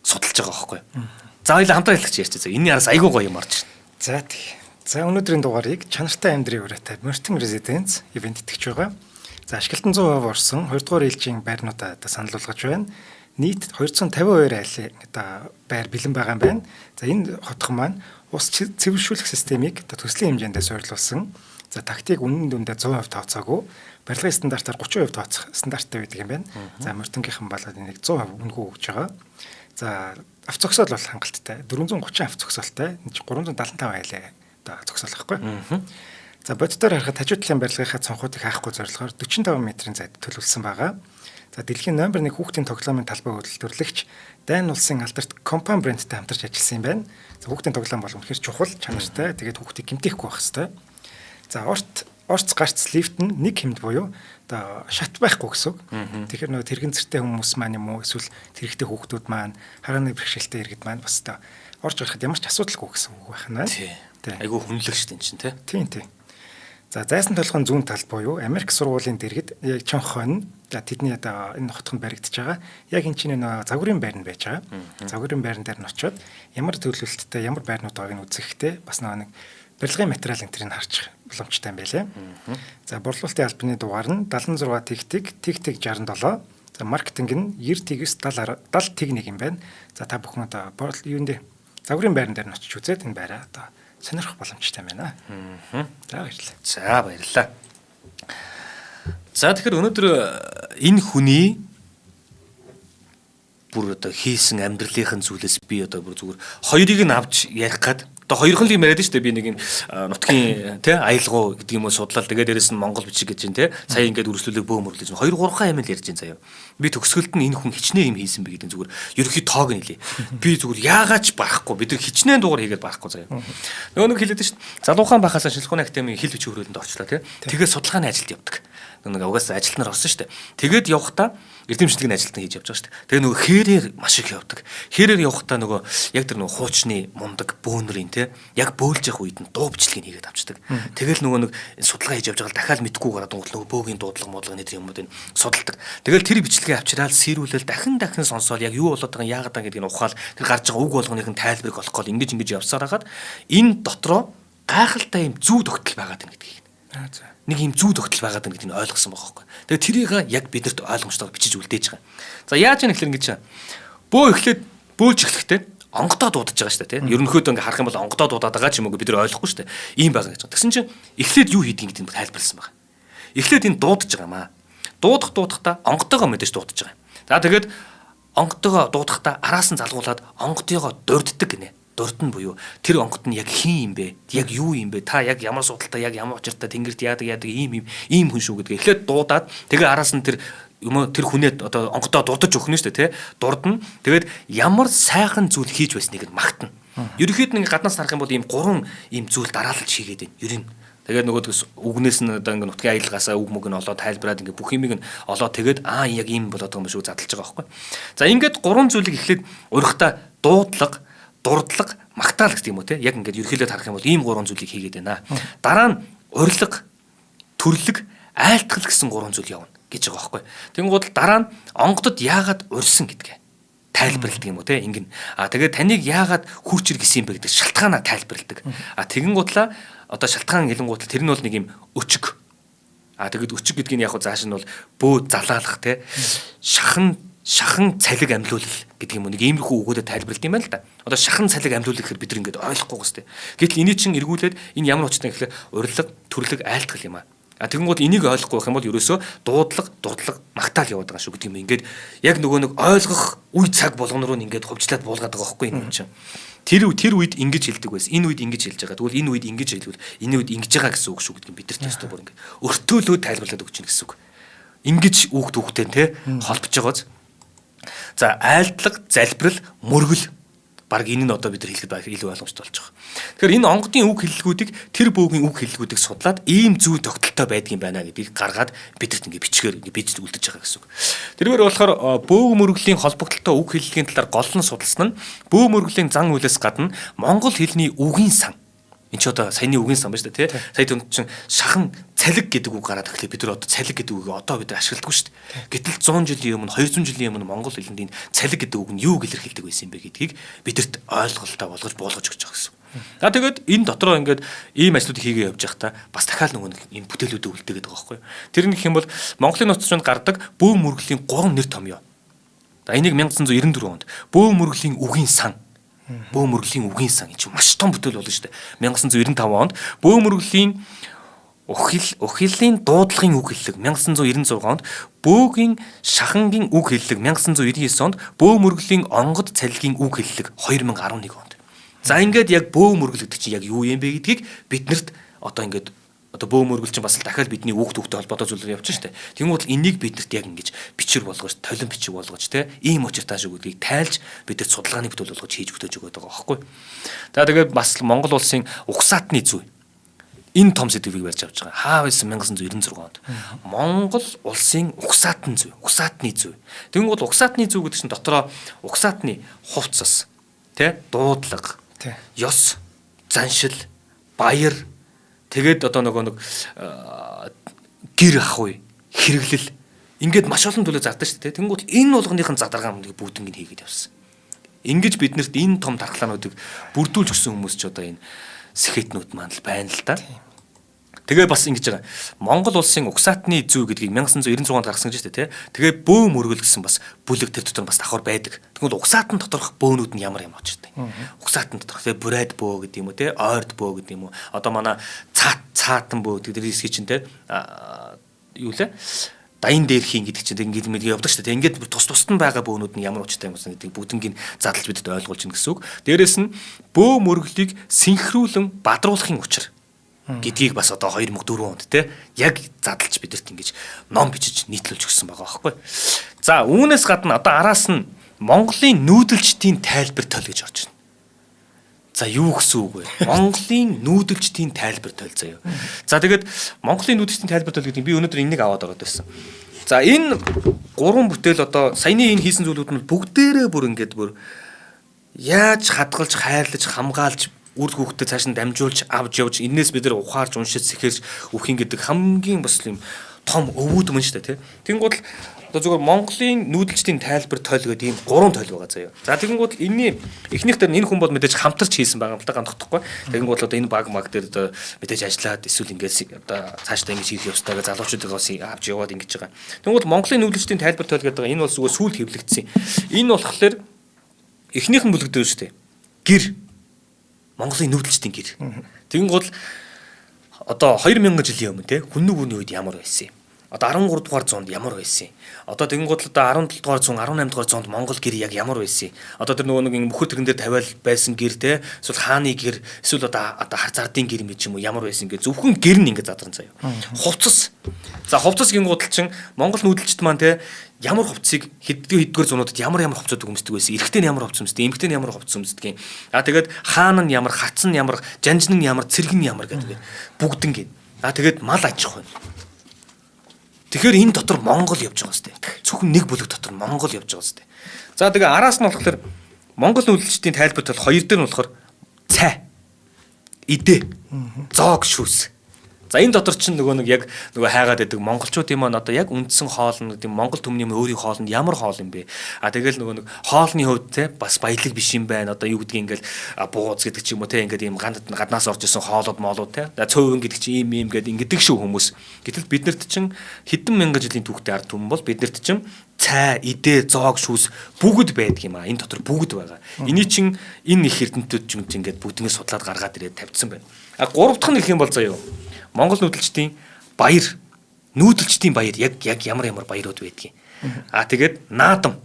судалж байгаа байхгүй юу? За хоёлаа хамтран хэлэх чи ярьчих. Энэний араас айгүй гоё юм орж ирнэ. За тий. За өнөөдрийн дугаарыг чанартай амьдрын ураатай Мортон Residence ивент итгэж байгаа. За ашиглалтан 100% орсон 2 дугаар ээлжийн байрнуудаа одоо санал болгож байна. Нийт 252 айлын одоо байр бэлэн байгаа юм байна. За энэ хотхон маань ус цэвэршүүлэх системийг одоо төслийн хэмжээндээ суйрлуулсан. За тактик үнэн дүндээ 100% тооцоогүй. Барилгын стандартаар 30% тооцох стандарттай байдаг юм байна. За Мортонгийнхан болоод энийг 100% үнэгүй өгж байгаа. За авто зогсоол бол хангалттай. 430 авто зогсоолтой. Энэ чинь 375 айлаа одоо зогсоол байхгүй. За боддоор харахад хажуу талын барилгынхаа цонхуудыг хаахгүй зорилгоор 45 метрийн зайд төлөвлөсөн байгаа. За дэлхийн номер 1 хүүхдийн тоглоомын талбай үйлдвэрлэгч Дайн улсын алдарт компани брендтэй хамтарч ажилласан юм байна. За хүүхдийн тоглоом бол үнэхээр чухал, чанартай. Тэгээд хүүхдийг гэмтээхгүй байх хэвээр. За орц гарц лифт нь нэг хэмд буюу одоо шат байхгүй гэсэн үг. Тэгэхээр нөгөө тэрэгэн зэртэй хүмүүс маань юм уу эсвэл тэрэгтэй хүүхдүүд маань харааны бэрхшээлтэй иргэд маань бас одоо орж гарахад ямар ч асуудалгүй гэсэн үг байх нь байна. Тий. Айгүй хүнлэг шүү дээ энэ чинь тий. Тийм тий. За зайсан толгойн зүүн тал буюу Америк сургуулийн дэргэд яг чонх хойно за тэдний одоо энэ хотхон баригдаж байгаа. Яг энэ чинь нөгөө загварын байр нь байж байгаа. Загварын байран дээр нь очиод ямар төлөвлөлттэй ямар байрнууд байгааг нь үзэхтэй бас нөгөө нэг барилгын материал энэ тэрийг харчих боломжтой юм байлээ. За борлуулалтын албаны дугаар нь 76 тэг тэг тэг тэг 67. За маркетинг нь 90 тэгс 70 70 тэг нэг юм байна. За та бүхэн одоо юунд загварын байран дээр нь очиж үзээд энэ байраа одоо сонирхох боломжтой юм байна. За баярлалаа. За баярлалаа. За тэгэхээр өнөөдөр энэ хүний бүр одоо хийсэн амьдралынхын зүйлээс би одоо бүр зүгээр хоёрыг нь авч ярих гад одоо хоёрхан л юм яриад шүү дээ. Би нэг юм нутгийн тий аялгау гэдэг юм уу судлал тэгээд дээрэс нь Монгол бичиг гэж чинь тий сая ингээд үргэлжлүүлэг бөө мөрлөж 2 3 юм л ярьж байна заяа. Би төгсгөлд нь энэ хүн хичнээн юм хийсэн бэ гэдэг зүгээр ерөнхий тоог нь хэлье. Би зүгээр яагаад ч барахгүй. Бид нар хичнээн дугаар хийгээд барахгүй заяа. Нөгөө нэг хэлээд шүү дээ. Залуухан байхасаа шинжлэх ухааны академийн хэл бичиг хүрээлэнд орчлоо тий. Тэгээд судалгааны ажилд явдаг. Нэг угаасаа ажилтнаар орсон шүү дээ. Тэгээд явхдаа эрдэм шинжилгээний ажилтан хийж явж байгаа шүү дээ. Тэгээ нөгөө хээрээр маш их явдаг. Хээрээр явхдаа нөгөө яг тэр нөгөө хуучны мундаг бөөнөрийн те яг бөөлж явах үед нь дуу бичлэгийг хийгээд авчдаг. Тэгэл нөгөө нэг судалгаа хийж явж байгаа л дахиад мэдгүй гараад унгал нөгөө бөөгийн дуудлага модлага нэг юмнуудыг судалдаг. Тэгэл тэр бичлэгээ авчираад сэрүүлэл дахин дахин сонсоол яг юу болоод байгаа яагаад байгаа гэдгийг ухаал тэр гарч байгаа үг болгоных нь тайлбарыг олох гол ингэж ингэж явсаар хагаад энэ дотроо гайхалтай юм зүү тогтол байгаад байна гэдгийг. За. Нэг юм зүү тогтол байгаад байна гэдгийг нь ойлгосон байгаа байхгүй. Тэгээ тэрийг яг бидэрт ойлгомжтойгоор бичиж үлдээж байгаа. За яаж юм гэхэлэр ингэж бөө эхлээд бөөлж эхлэхдээ онгодоо дуудаж байгаа шүү дээ тийм. Ерөнхийдөө ингээ харах юм бол онгодоо дуудаад байгаа ч юм уу бид нар ойлгохгүй шүү дээ. Ийм байгаа гэж. Тэгсэн чинь эхлээд юу хийдгийг гэдгийг тайлбарласан байгаа. Эхлээд энэ дуудаж байгаа юм аа. Дуудах дуудахдаа онгодоогоо мэдээж дуудаж байгаа юм. За тэгээд онгодоогоо дуудахдаа араас нь залгуулад онгодыгоо дурддаг гинэ. Дурд нь буюу тэр онгод нь яг хин юм бэ? Яг юу юм бэ? Та яг ямар судалтай, яг ямар учиртай тэнгэрт яадаг яадаг ийм ийм ийм хүн шүү гэдгээ эхлээд дуудаад тэгээ араас нь тэр юм уу тэр хүнээ одоо онгодоо дурдаж өгнө шүү дээ тий. Дурдна. Тэгээд ямар сайхан зүйл хийж байсныг нь магтана. Ерөнхийд нь гаднаас харах юм бол ийм гурван ийм зүйл дараалалж хийгээд байна. Ер нь Тэгээд нөгөөдгөөс үгнээс нь одоо ингээ нутгийн аялгаасаа үг мөг нь олоод тайлбараад ингээ бүх юмыг нь олоод тэгээд яг ийм болоод байгаа юм шиг задлж байгаа байхгүй. За ингээд гурван зүйлийг эхлээд урихтаа дуудлага, дурдлага, магтаал гэдэг юм уу те. Яг ингээд ерөнхийдөө харах юм бол ийм гурван зүйлийг хийгээд байна. Дараа нь урилга, төрлөг, айлтгал гэсэн гурван зүйл явна гэж байгаа байхгүй. Тэнгууд л дараа нь онгодод яагаад урьсан гэдгээ тайлбарладаг юм уу те ингэн. А тэгээд таныг яагаад хүрч ир гэсэн юм бэ гэдэг шалтгаанаа тайлбарладаг. А тэгэнгуутлаа одоо шалтгаан гэлэнгуутал тэр нь бол нэг юм өчг. А тэгэд өчг гэдгийг нь яг хөө зааш нь бол бөө залаалах те шахан цалиг амьлуулал гэдэг юм уу нэг иймэрхүү үгүүдэд тайлбарлалт юм байна л да. Одоо шахан цалиг амьлуулах гэхээр бид нар ингээд ойлгохгүй гоос те. Гэтэл эний чинь эргүүлээд энэ ямар учиртай гэхээр урилга, төрлөг, айлтгал юм аа. А тэгэнгүүт энийг ойлгохгүй байх юм бол ерөөсөө дуудлага, дурдлага, магтаал яваад байгаа шүү гэдэг юм. Ингээд яг нөгөө нэг ойлгох үе цаг болгоно руу ингээд хувьчлаад буулгаад байгаа байхгүй юм чинь. Тэр үед ингэж хэлдэг байсан. Энэ үед ингэж хэлж байгаа. Тэгвэл энэ үед ингэж хэлвэл энэ үед ингэж байгаа гэсэн үг шүү гэдэг юм. Бид нар тест бүр ингээд өртөөлөө тайлбарлаад өгч чинь гэсэн үг. Ингэж үг түүхтэй те холбож байгааз. За айлтлага, залбирал, мөргөл баг энэ нь одоо бид нар хэлэхэд илүү ойлгомжтой болж байгаа. Тэгэхээр энэ онгодын үг хэллэгүүдийг тэр бөөгийн үг хэллэгүүдийг судлаад ийм зүй тогтолтой байдгийн байна гэдгийг гаргаад бидэрт ингээ бичгээр ингээ бийж үлдэж байгаа гэсэн үг. Тэргээр болохоор бөөг мөргөлийн холбогдлолтой үг хэллэгийн талаар гол нь судалсан нь бөө мөргөлийн зан үйлээс гадна монгол хэлний үгийн сан. Энд ч одоо саяны үгийн сан байна шүү дээ, тий. Сая түнд чинь шахан цалиг гэдэг үг гараад ирэхлээр бид нар одоо цалиг гэдэг үгийг одоо бид нар ашигладаггүй шүү дээ. Гэтэл 100 жилийн өмнө, 200 жилийн өмнө монгол хэлэнд энэ цалиг гэдэг үг нь юу илэрхийлдэг байсан юм бэ гэдгийг бидэрт ойлголттой болгож буулгаж өгч байгаа гэсэн. За тэгээд энэ дотроо ингээд ийм ажлуудыг хийгээ явж байхдаа бас дахиад нөгөө нэг ийм бүтээлүүдээ үлдээгээд байгаа байхгүй юу. Тэр нь гэх юм бол Монголын нууцчинд гардаг бөө мөргөлийн 3 нэр томьёо. За энийг 1994 онд бөө мөргөлийн үгийн сан. Бөө мөргөлийн үгийн сан энэ чинь маш том бүтээл болно шүү дээ. 1995 онд бөө мөргөлийн ухилын дуудлагын үг хэллэг, 1996 онд бөөгийн шахангийн үг хэллэг, 1999 онд бөө мөргөлийн онгод цалигийн үг хэллэг, 2011 онд. За ингээд яг бөө мөргөл гэдэг чинь яг юу юм бэ гэдгийг биднэрт одоо ингээд одоо бөө мөргөл чинь бас л дахиад бидний үг түүхтэй холбоотой зүйлээр явчих шүү дээ. Тэнгүүт энийг биднэрт яг ингэж бичвэр болгож, толон бичиг болгож те ийм учиртай шиг гэдгийг тайлж бидэрт судалгааны бүтээл болгож хийж бүтээж өгöd байгаа байхгүй. За тэгээд бас Монгол улсын угсаатны зүй. Энэ том сэдвийг барьж авч байгаа. Хаа байсан 1996 онд. Монгол улсын угсаатны зүй, угсаатны зүй. Тэнгүүт угсаатны зүй гэдэг чинь дотроо угсаатны хувцас, те дуудлага, ёс, заншил, баяр. Тэгээд одоо нөгөө нэг гэр ах үе, хэрэглэл ингээд маш олон төлөө зардаг шүү дээ. Тэнгүүт энэ болгоныхын задаргаа нэг бүгднийг хийгээд явсан. Ингэж биднэрт энэ том дархлаануудыг бүрдүүлж өгсөн хүмүүс ч одоо энэ сэхэтнүүд маань л байна л да. Тэгээ бас ингэж байгаа. Монгол улсын угсаатны зүй гэдгийг 1996 онд гаргасан гэж байна тий. Тэгээ бөө мөргөл гэсэн бас бүлэг тэр дотор бас давхар байдаг. Тэгвэл угсаатан доторх бөөнүүд нь ямар юм очтой. Угсаатан доторх тий бурайд бөө гэдэг юм уу тий, ойрд бөө гэдэг юм уу. Одоо манай цаатан бөө гэдэг тэр хэсгийг чинь тий юу лээ? Даян дээрхийн гэдэг чинь ингээд мэд явдаг шүү дээ. Ингээд тус тусад нь байгаа бөөнүүд нь ямар учиртай юм бэ гэдгийг бүгднийг задлж бидэд ойлгуулж гин гэсэн үг. Дээрээс нь бөө мөргөлийг синхруулан бадруулахын учир гэдгийг бас одоо 2004 онд те яг задлж бидэрт ингэж ном бичиж нийтлүүлж өгсөн байгаа байхгүй. За үүнээс гадна одоо араас нь Монголын нүүдэлчдийн тайлбар тол гэж орж ирнэ. За юу гэсэн үг вэ? Монголын нүүдэлчдийн тайлбар тол заяа. За тэгээд Монголын нүүдэлчдийн тайлбар тол гэдэг нь би өнөөдөр энийг аваад ороод байсан. За энэ гурван бүтээл одоо саяны энэ хийсэн зүйлүүд нь бүгдээрээ бүр ингээд бүр яаж хадгалж, хайрлаж, хамгаалж үр хүүхдэд цааш нь дамжуулж авч явж энээс бид нар ухаарч уншиж сэхэрч үхийн гэдэг хамгийн бас юм том өвүүд мөн шүү дээ тий. Тэнгууд л одоо зүгээр Монголын нүүдэлчдийн тайлбар тойл гэдэг ийм гурван тойл байгаа заяа. За тэгэнгүүт энэний эхнийх дээр энэ хүн бол мэдээж хамтарч хийсэн байгаа юм л да гандахгүй. Тэгэнгүүт одоо энэ баг маг дээр одоо мэдээж ажиллаад эсвэл ингээд одоо цаашдаа ингэж хийх ёстой гэж залуучуудыг бас авч яваад ингэж байгаа. Тэгэнгүүт Монголын нүүдэлчдийн тайлбар тойл гэдэг энэ бол зүгээр сүүлд хэвлэгдсэн. Энэ болохоор эхнийх нь бүлэг дээр шүү дээ. Гэр Монголын нүүдэлчдийн гэр. Тэгэнгүүт одоо 2000 жилийн өмнө те хүннүг үний үед ямар байсан юм. Одоо 13 дугаар зуунд ямар байсан юм? Одоо тэгэнгүүт л одоо 17 дугаар зуун, 18 дугаар зуунд Монгол гэр яг ямар байсан юм? Одоо тэр нөгөө нэг мөхөр тэрэн дээр тавиал байсан гэр те, эсвэл хааны гэр, эсвэл одоо хар зардын гэр юм ч юм уу ямар байсан гэ зөвхөн гэр нь ингэ задарна заяа. Хувцас. За хувцас гингууд л чин Монгол нүүдэлчд маань те ямар хувцсыг хэддгээр зуунуудад ямар ямар хувцууд өмсдөг байсан. Эрэгтэй нь ямар хувцас өмсдөг, эмэгтэй нь ямар хувцас өмсдөг юм. А тэгээд хаан нь ямар, хац нь ямар, жанжин нь ямар, цэрэг нь ямар гэдэг бүгдэн гин. А тэгээд мал аж ахуй. Тэгэхээр энэ дотор Монгол явж байгаа сте. Зөвхөн нэг бүлэг дотор Монгол явж байгаа сте. За тэгээ араас нь болохоор Монгол нүүдэлчдийн тайлбарт бол хоёр дээр нь болохоор цай, идэ, зоог шүүс. За энэ дотор чинь нөгөө нэг яг нөгөө хайгаад байдаг монголчуудын маань одоо яг үндсэн хоол нь тийм Монгол түмний өөрийн хоол нь ямар хоол юм бэ? А тэгэл нөгөө нэг хоолны хувьд те бас баялаг биш юм байна. Одоо юу гэдгийг ингээл бууз гэдэг ч юм уу те ингээд ийм гаднаас орж исэн хоолууд моолууд те. Цөөвөн гэдэг чинь ийм ийм гэдэг ингэдэг шүү хүмүүс. Гэтэл биднэрт чинь хэдэн мянган жилийн түүхтэй ард түмэн бол биднэрт чинь цай, идэ, зоог, шүүс бүгд байдаг юм а. Энэ дотор бүгд байгаа. Эний чинь энэ их эрдэмтдүүд чинь ингээд бүгднийг судлаад гаргаад ирээд тавьдсан байна. А гурав дахь нь гэх юм бол заяа. Монгол нүүдэлчдийн баяр, нүүдэлчдийн баяр яг ямар ямар баярууд байдгийг. А тэгээд наадам.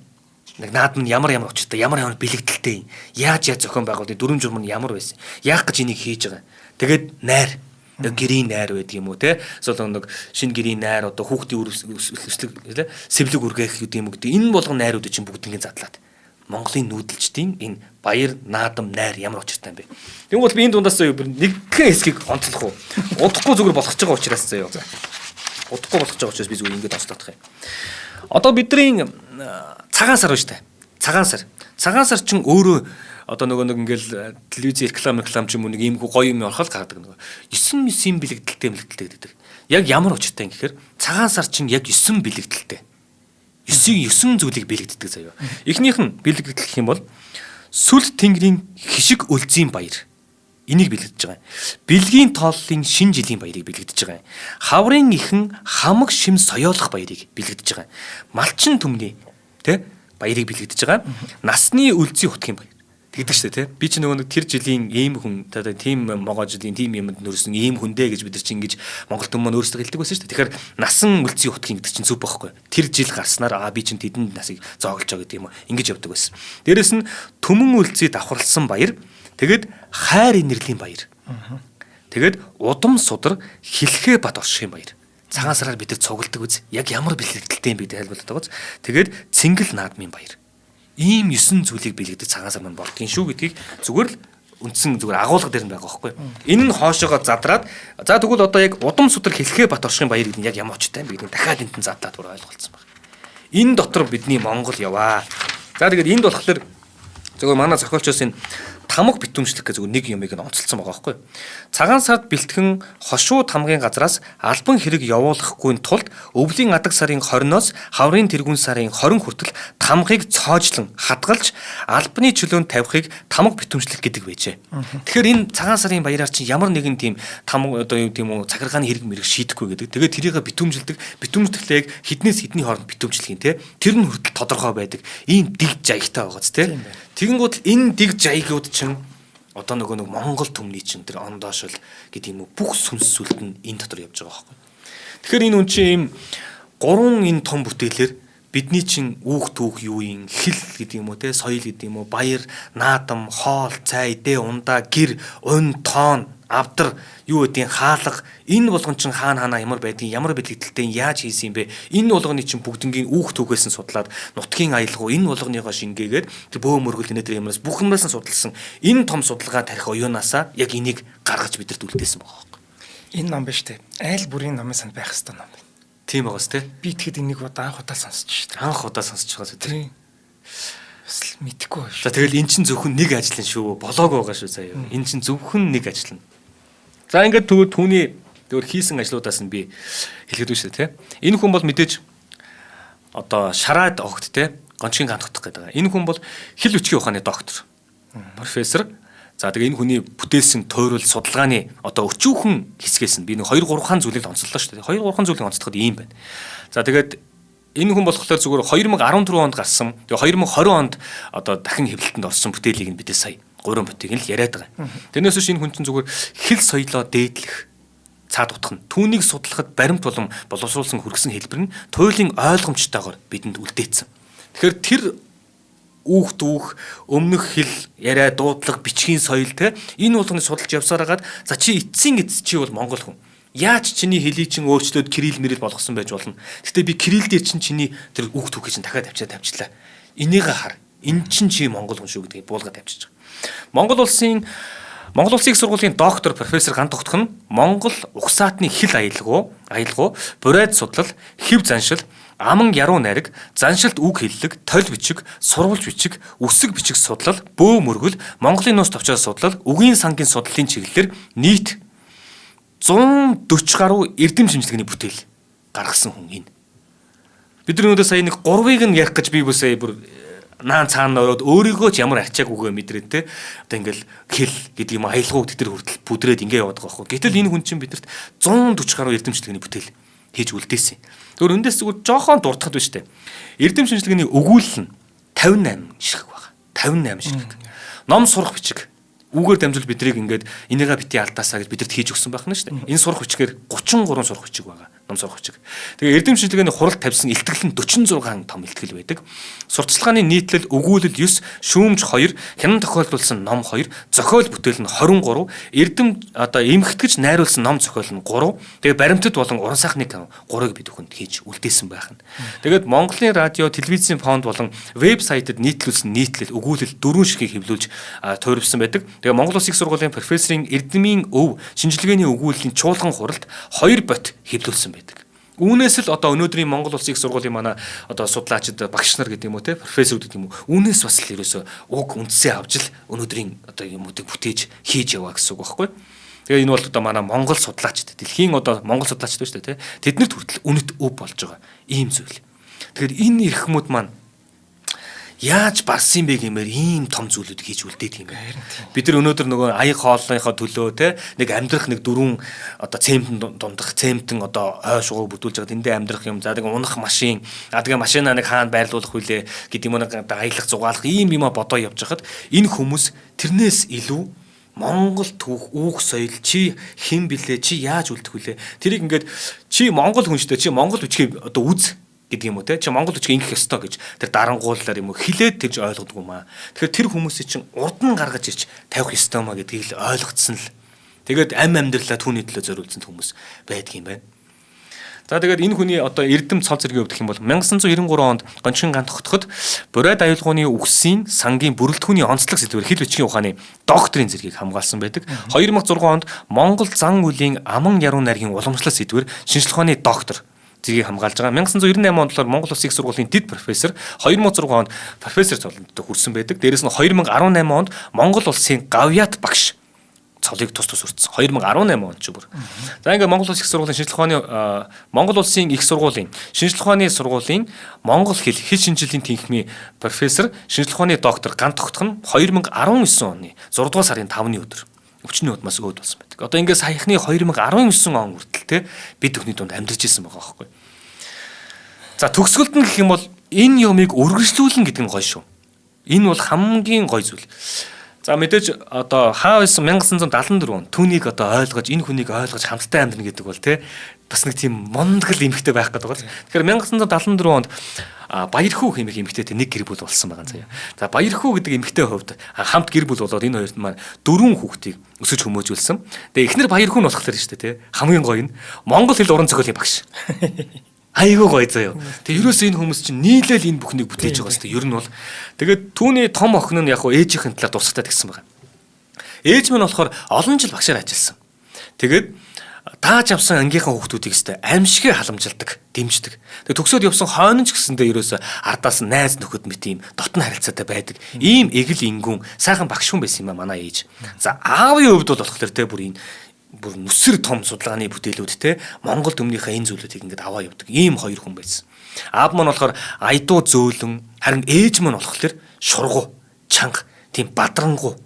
Нэг наадам нь ямар ямар учиртай, ямар ямар бэлэгдэлтэй, яаж яаж зохион байгуулдаг, дүрм журм нь ямар байсан. Яах гэж энийг хийж байгаа. Тэгээд найр, гэрийн найр байдаг юм уу те. Эсвэл нэг шинэ гэрийн найр одоо хүүхдийн өслөг сэвлэг үргээх гэдэг юм уу гэдэг. Энэ болгон найруудыг чинь бүгднийг задлаад. Монголын нүүдэлчдийн энэ баяр, наадам, найр ямар учиртай юм бэ? Тэгвэл би энэ дундаас заяа нэгэн хэсгийг онцлох уу? Удахгүй зүгээр болох ч байгаа учраас заяа. Удахгүй болох ч байгаа учраас би зүгээр ингэж онцлох юм. Одоо бидний цагаан сар байна шүү дээ. Цагаан сар. Цагаан сар чинь өөрөө одоо нөгөө нэг ингээл телевиз реклам ч юм уу нэг ийм гоё юм орохол гаргадаг нөгөө 9 бэлэгдэлтэй гэдэг. Яг ямар учиртай юм гэхээр цагаан сар чинь яг 9 бэлэгдэлтэй. 9 зүйлийг бэлэгддэг заяа. Эхнийх нь бэлэгдэл гэх юм бол сүл тэнгэрийн хишиг өлзийн баяр. Энийг бэлэгдэж байгаа юм. Бэлгийн тооллын шин жилийн баярыг бэлэгдэж байгаа юм. Хаврын ихэн хамаг шим соёолох баярыг бэлэгдэж байгаа юм. Малчин түмний тэ баярыг бэлэгдэж байгаа. Насны өлзийн хутгийн баяр. Тэгдэг шүү дээ, тэ. Би чи нөгөө нэг тэр жилийн ийм хүн, одоо тийм могоо жилийн тийм юмд нөрсөн ийм хүндээ гэж бид нар чи ингэж Монгол түмэн маань өөрсдөө хэлдэг байсан шүү дээ. Тэгэхээр насан өлзийн хутгийн гэдэг чинь зүв байхгүй. Тэр жил гарснаар аа би чинь тэдэнд насыг зооглож байгаа гэдэг юм уу. Ингэж явдаг байсан. Дээрэс нь түмэн өлзий давхарлсан баяр, тэгээд хайр инэрлийн баяр. Тэгээд удам судар хилхээ бат оршихын баяр. Цагаан сараар бид нар цугладаг үз. Яг ямар бэлэгдэлтэй юм бэ тайлбарлаад байгаа үз. Тэгээд цэнгэл наадмын баяр. Ийм 9 зүйлийг бэлэгдэх цагаан сар маань болдгийн шүү гэдгийг зүгээр л үндсэн зүгээр агуулга дээр нь байгаа байхгүй. Энэ нь хоошоогоо задраад за тэгвэл одоо яг удам судар хэлхээ бат оршихын баяр гэдэг нь яг ямар очтой юм бэ гэдгийг дахиад энтэн задлаад бүр ойлголцсон байна. Энэ дотор бидний Монгол яваа. За тэгээд энд болохоор зөвхөн манай зохиолчоос энэ тамга битүүмжлэх гэж зөвхөн нэг юмыг нь онцолцсон байгаа байхгүй. Цагаан сард бэлтгэн хошуу тамгын газраас албан хэрэг явуулахгүй тулд өвлийн адаг сарын 20-оос хаврын тэргүүн сарын 20 хүртэл тамгыг цоожлон хадгалж албаны чөлөөнд тавихыг тамга битүүмжлэх гэдэг байжээ. Тэгэхээр энэ цагаан сарын баяраар чинь ямар нэгэн тийм тамга одоо юу тийм үү захиргааны хэрэг мэрэг шийдэхгүй гэдэг. Тэгээд тэрийг битүүмжилдэг. Битүүмжлэхлээ яг хэднээс хэдний хооронд битүүмжлэх юм те. Тэр нь хүртэл тодорхой байдаг. Ийм дэг жаягтай байгаа ч те. Тэгэнгүүт энэ дэг жаягууд чинь одоо нөгөө нэг Монгол түмний чинь тэр ондоошол гэдэг юм уу бүх сүнс сүлд нь энэ дотор явж байгаа байхгүй. Тэгэхээр энэ үн чинь ийм гурван энэ том бүтээлээр бидний чинь үүх түүх юу юм хэл гэдэг юм уу те соёл гэдэг юм уу баяр, наадам, хоол, цай, дэ, ундаа, гэр, ун, тоон, авдар юу гэдгийг хаалга энэ болгон чинь хаана хаана ямар байдгийг ямар бэлэгдэлтэй яаж хийсэн юм бэ энэ болгоны чинь бүгднгийн үүх түүхээс нь судлаад нутгийн аялгау энэ болгоныгоо шингээгээд тэр бөө мөргөл энэ тэр юмнаас бүх юмнаас нь судалсан энэ том судалгаа тарих оюунаасаа яг энийг гаргаж бидэрт үлдээсэн байгаа байхгүй. Энэ ном биш үү? Айл бүрийн номын санд байх ёстой ном байна. Тийм байгаас те. Би тэгэхэд энийг одоо анх удаа сонсч шүү дээ. Анх удаа сонсч байгаа зү. Тийм. Бас л мэдэхгүй байна. За тэгэл эн чинь зөвхөн нэг ажил нь шүү. Болоогүй байгаа шүү заяа. Энэ чинь зөвхөн нэг ажил нь. За ингээд тэгвэл түүний тэгвэл хийсэн ажлуудаас нь би хэлэхэд үү шүү дээ, тэ. Энэ хүн бол мэдээж одоо шараад огт те гончгийн ганц утга гэдэг. Энэ хүн бол хэл бичгийн ухааны доктор, профессор. За тэгээ энэ хүний бүтээсэн тойрол судалгааны одоо өчүүхэн хэсгээс нь би нэг 2 3 хан зүйлийг онцлоо шүү дээ. 2 3 хан зүйлийг онцлоход ийм байна. За тэгээд энэ хүн болохоор зүгээр 2014 онд гарсан. Тэгээ 2020 онд одоо дахин хэвлэлтэнд орсон бүтээлийг нь бид сая 3 бүтийг нь л яриад байгаа. Тэрнээс биш энэ хүн чинь зүгээр хэл соёлоо дээдлэх. Цаад утга нь түүнийг судлахад баримт болон боловсруулсан хүргэсэн хэлбэр нь туйлын ойлгомжтойгоор бидэнд үлдээсэн. Тэгэхээр тэр үүх дүүх, өмнөх хэл яриа, дуудлага, бичгийн соёл те энэ болгоныг судалж явсаар хагаад за чи эцсийн эц чи бол монгол хүн. Яаж чиний хэлийг чин өөрчлөөд кирилл мэрил болгосон байж болно. Гэтэ би кирилл дээр чин чиний тэр үүх түүхийг чин дахиад тавьчаа тавьчлаа. Энийг хар. Энэ чин чи монгол хүн шүү гэдгийг буулгаад тавьчих. Монгол улсын их сургуулийн доктор профессор Ган тогтох нь Монгол угсаатны хэл аялгау, бурайд судлал, хэв заншил, аман яруу найраг, заншилт үг хэллэг, толь бичиг, сурвалж бичиг, үсэг бичиг судлал, бөө мөргөл, Монголын нууц товчоо судлал, үгийн сангийн судлалын чиглэлээр нийт 140 гаруй эрдэм шинжилгээний бүтээл гаргасан хүн энэ. Бид нар өнөөдөр сая нэг 3-ыг нь ярих гэж би бүр сая бүр наан цаана ороод өөрийгөө ч ямар арчаагүйгээ мэдрээд те одоо ингээл хэл гэдэг юм аялгау гэдэг тэр хүртэл бүдрээд ингээ яваад байгаа байхгүй. Гэтэл энэ хүн чинь бидэрт 140 гаруй эрдэм шинжилгээний бүтээл хийж үлдээсэн. Тэгвэр эндээс зүгээр жоохон дурдахад байна шүү дээ. Эрдэм шинжилгээний өгүүлэл нь 58 ширхэг байгаа. 58 ширхэг. Ном сурах бичиг. Үүгээр дамжуул бидрийг ингээд энийгээ бити алдаасаа гэж бидэрт хийж өгсөн байх нь шүү дээ. Энэ сурах бичгээр 33 сурах бичиг байгаа. Ном сурах бичиг. Тэгээ эрдэм шинжилгээний хурал тавьсан илтгэл нь 46 том илтгэл байдаг. Сурталчилгааны нийтлэл өгүүлэл 9, шүүмж 2, хянан тохиолдуулсан ном 2, зохиол бүтээл нь 23, эрдэм одоо эмхтгэж найруулсан ном зохиол нь 3. Тэгээ баримтат болон уран сайхны 3-ыг бид бүхэнд хийж үлдээсэн байх нь. Тэгээд Монголын радио, телевизийн фонд болон вебсайтад нийтлүүлсэн нийтлэл өгүүлэл 4 ширхгийг хэвлүүлж туурвсан байдаг. Тэгээ Монгол Улсын их сургуулийн профессорын эрдмийн өв шинжилгээний өгүүллийн чуулган хуралд 2 бот хэвлүүлсэн байдаг. Үүнээс л одоо өнөөдрийн Монгол Улсын их сургуулийн манай одоо судлаачид багш нар гэдэг юм уу те профессорууд гэдэг юм уу үүнээс бас л ерөөсөө уг үндсээ авч л өнөөдрийн одоо юмуудыг бүтээж хийж яваа гэсэн үг байхгүй. Тэгээ энэ бол одоо манай Монгол судлаачид дэлхийн одоо Монгол судлаачид байна шүү дээ те тэднэрт хүртэл үнэт өв болж байгаа ийм зүйл. Тэгэхээр энэ эрхмүүд маань яаж барсан бэ гэмээр ийм том зүйлүүд хийж үлдээдэг юм байна. Бид нар өнөөдөр нөгөө аяг хоолныхоо төлөө те нэг амьдрах нэг дөрвөн одоо цемтэн дундах цемтэн одоо ой шугаг бүтүүлж байгаа тэндээ амьдрах юм. За тэгээ унах машин, а тэгээ машинаа нэг хаана байрлуулах вүлээ гэдэг юм нэг аялах зугаалах ийм юма бодоо явж хахад энэ хүмүүс тэрнээс илүү Монгол түүх, үүх соёл чи хэн блэ, чи яаж үлдэх вүлээ? Тэрийг ингээд чи монгол хүн шүү дээ, чи монгол бичгийг одоо үз гэдэг юм уу те чи монгол бичгийг ингэх ёстой гэж тэр дарангууллаар юм уу хилээд тэгж ойлгодог юм аа. Тэгэхээр тэр хүмүүсийн чинь урд нь гаргаж ирж тавих ёстой маа гэдгийг л ойлгоцсон л. Тэгээд ам амьдралаа түүний төлөө зориулсан хүмүүс байдгийн байна. За тэгээд энэ хүний одоо эрдэм цол зэргийн хувьд гэх юм бол 1993 онд Гончин ган тогтоход Бурайд аюулгууны үгсийн сангийн бүрэлдэхүүний онцлог сэдвээр хэл бичгийн ухааны докторийн зэргийг хамгаалсан байдаг. 2006 онд Монгол зан үлийн аман яруу найргийн уламжлал сэдвээр шинжлэх ухааны доктор зэргийг хамгаалж байгаа. 1998 онд болохоор Монгол Улсын их сургуулийн дэд профессор, 2006 онд профессор цолонд хүрсэн байдаг. Дээрээс нь 2018 онд Монгол Улсын гавьяат багш цолыг тус тус өртсөн. 2018 онд ч бүр. За ингээд Монгол Улсын их сургуулийн шинжлэх ухааны Монгол Улсын их сургуулийн шинжлэх ухааны сургуулийн монгол хэл хэл шинжилгээний тэнхимийн профессор, шинжлэх ухааны доктор Ган тогтох нь 2019 оны 6 дугаар сарын 5-ны өдөр өвчний удмаас өөд болсон байдаг. Одоо ингээд саяхны 2019 он хүртэл те бид бүхний дунд амьдарч исэн байгаа байхгүй. За төгсгөлд нь гэх юм бол энэ юмыг үргэлжлүүлнэ гэдэг нь гоё шүү. Энэ бол хамгийн гоё зүйл. За мэдээж одоо хаа байсан 1974 он түүнийг одоо ойлгож энэ хүнийг ойлгож хамтдаа амьдрна гэдэг бол те бас нэг тийм мундаг л эмэгтэй байх гэдэг байна. Тэгэхээр 1974 онд Баярхүү хэмээх эмэгтэйтэй нэг гэр бүл болсон байгаа заяа. За Баярхүү гэдэг эмэгтэй хувьд хамт гэр бүл болоод энэ хоёрт маань дөрвөн хүүхдийг өсөж хүмүүжүүлсэн. Тэгээ эхнэр Баярхүү нь болохоор шүү дээ те хамгийн гоё нь Монгол хэл уран зохиолын багш. Айгүй гоё заяа. Тэгээ ерөөсөө энэ хүмүүс чинь нийлээл энэ бүхнийг бүтээж байгаа сте. Ер нь бол тэгээд түүний том охин нь яг хөө ээжийнхэн талаар дурсагтай тэгсэн байгаа. Ээж минь болохоор олон жил багшаар ажилласан. Тэгээд дааж авсан ангийнхаа хүүхдүүдийг өстэй аимшигээ халамжилдаг, дэмждэг. Тэгээ төгсөөд явсан хойно ч гэсэндээ ерөөсөө ардаас найз нөхөд мэт ийм дотн харилцаатай байдаг. Ийм эгэл ингүүн сайхан багш хүн байсан юм а манай ээж. За аавын хувьд бол болохоор те бүр энэ бүр нүсэр том судалгааны бүтээлүүд те Монгол төмнийхээ энэ зүйлүүдийг ингээд аваа явдаг. Ийм хоёр хүн байсан. Аав маань болохоор айдуу зөөлөн, харин ээж маань болохоор шургу, чанга, тийм бадрангу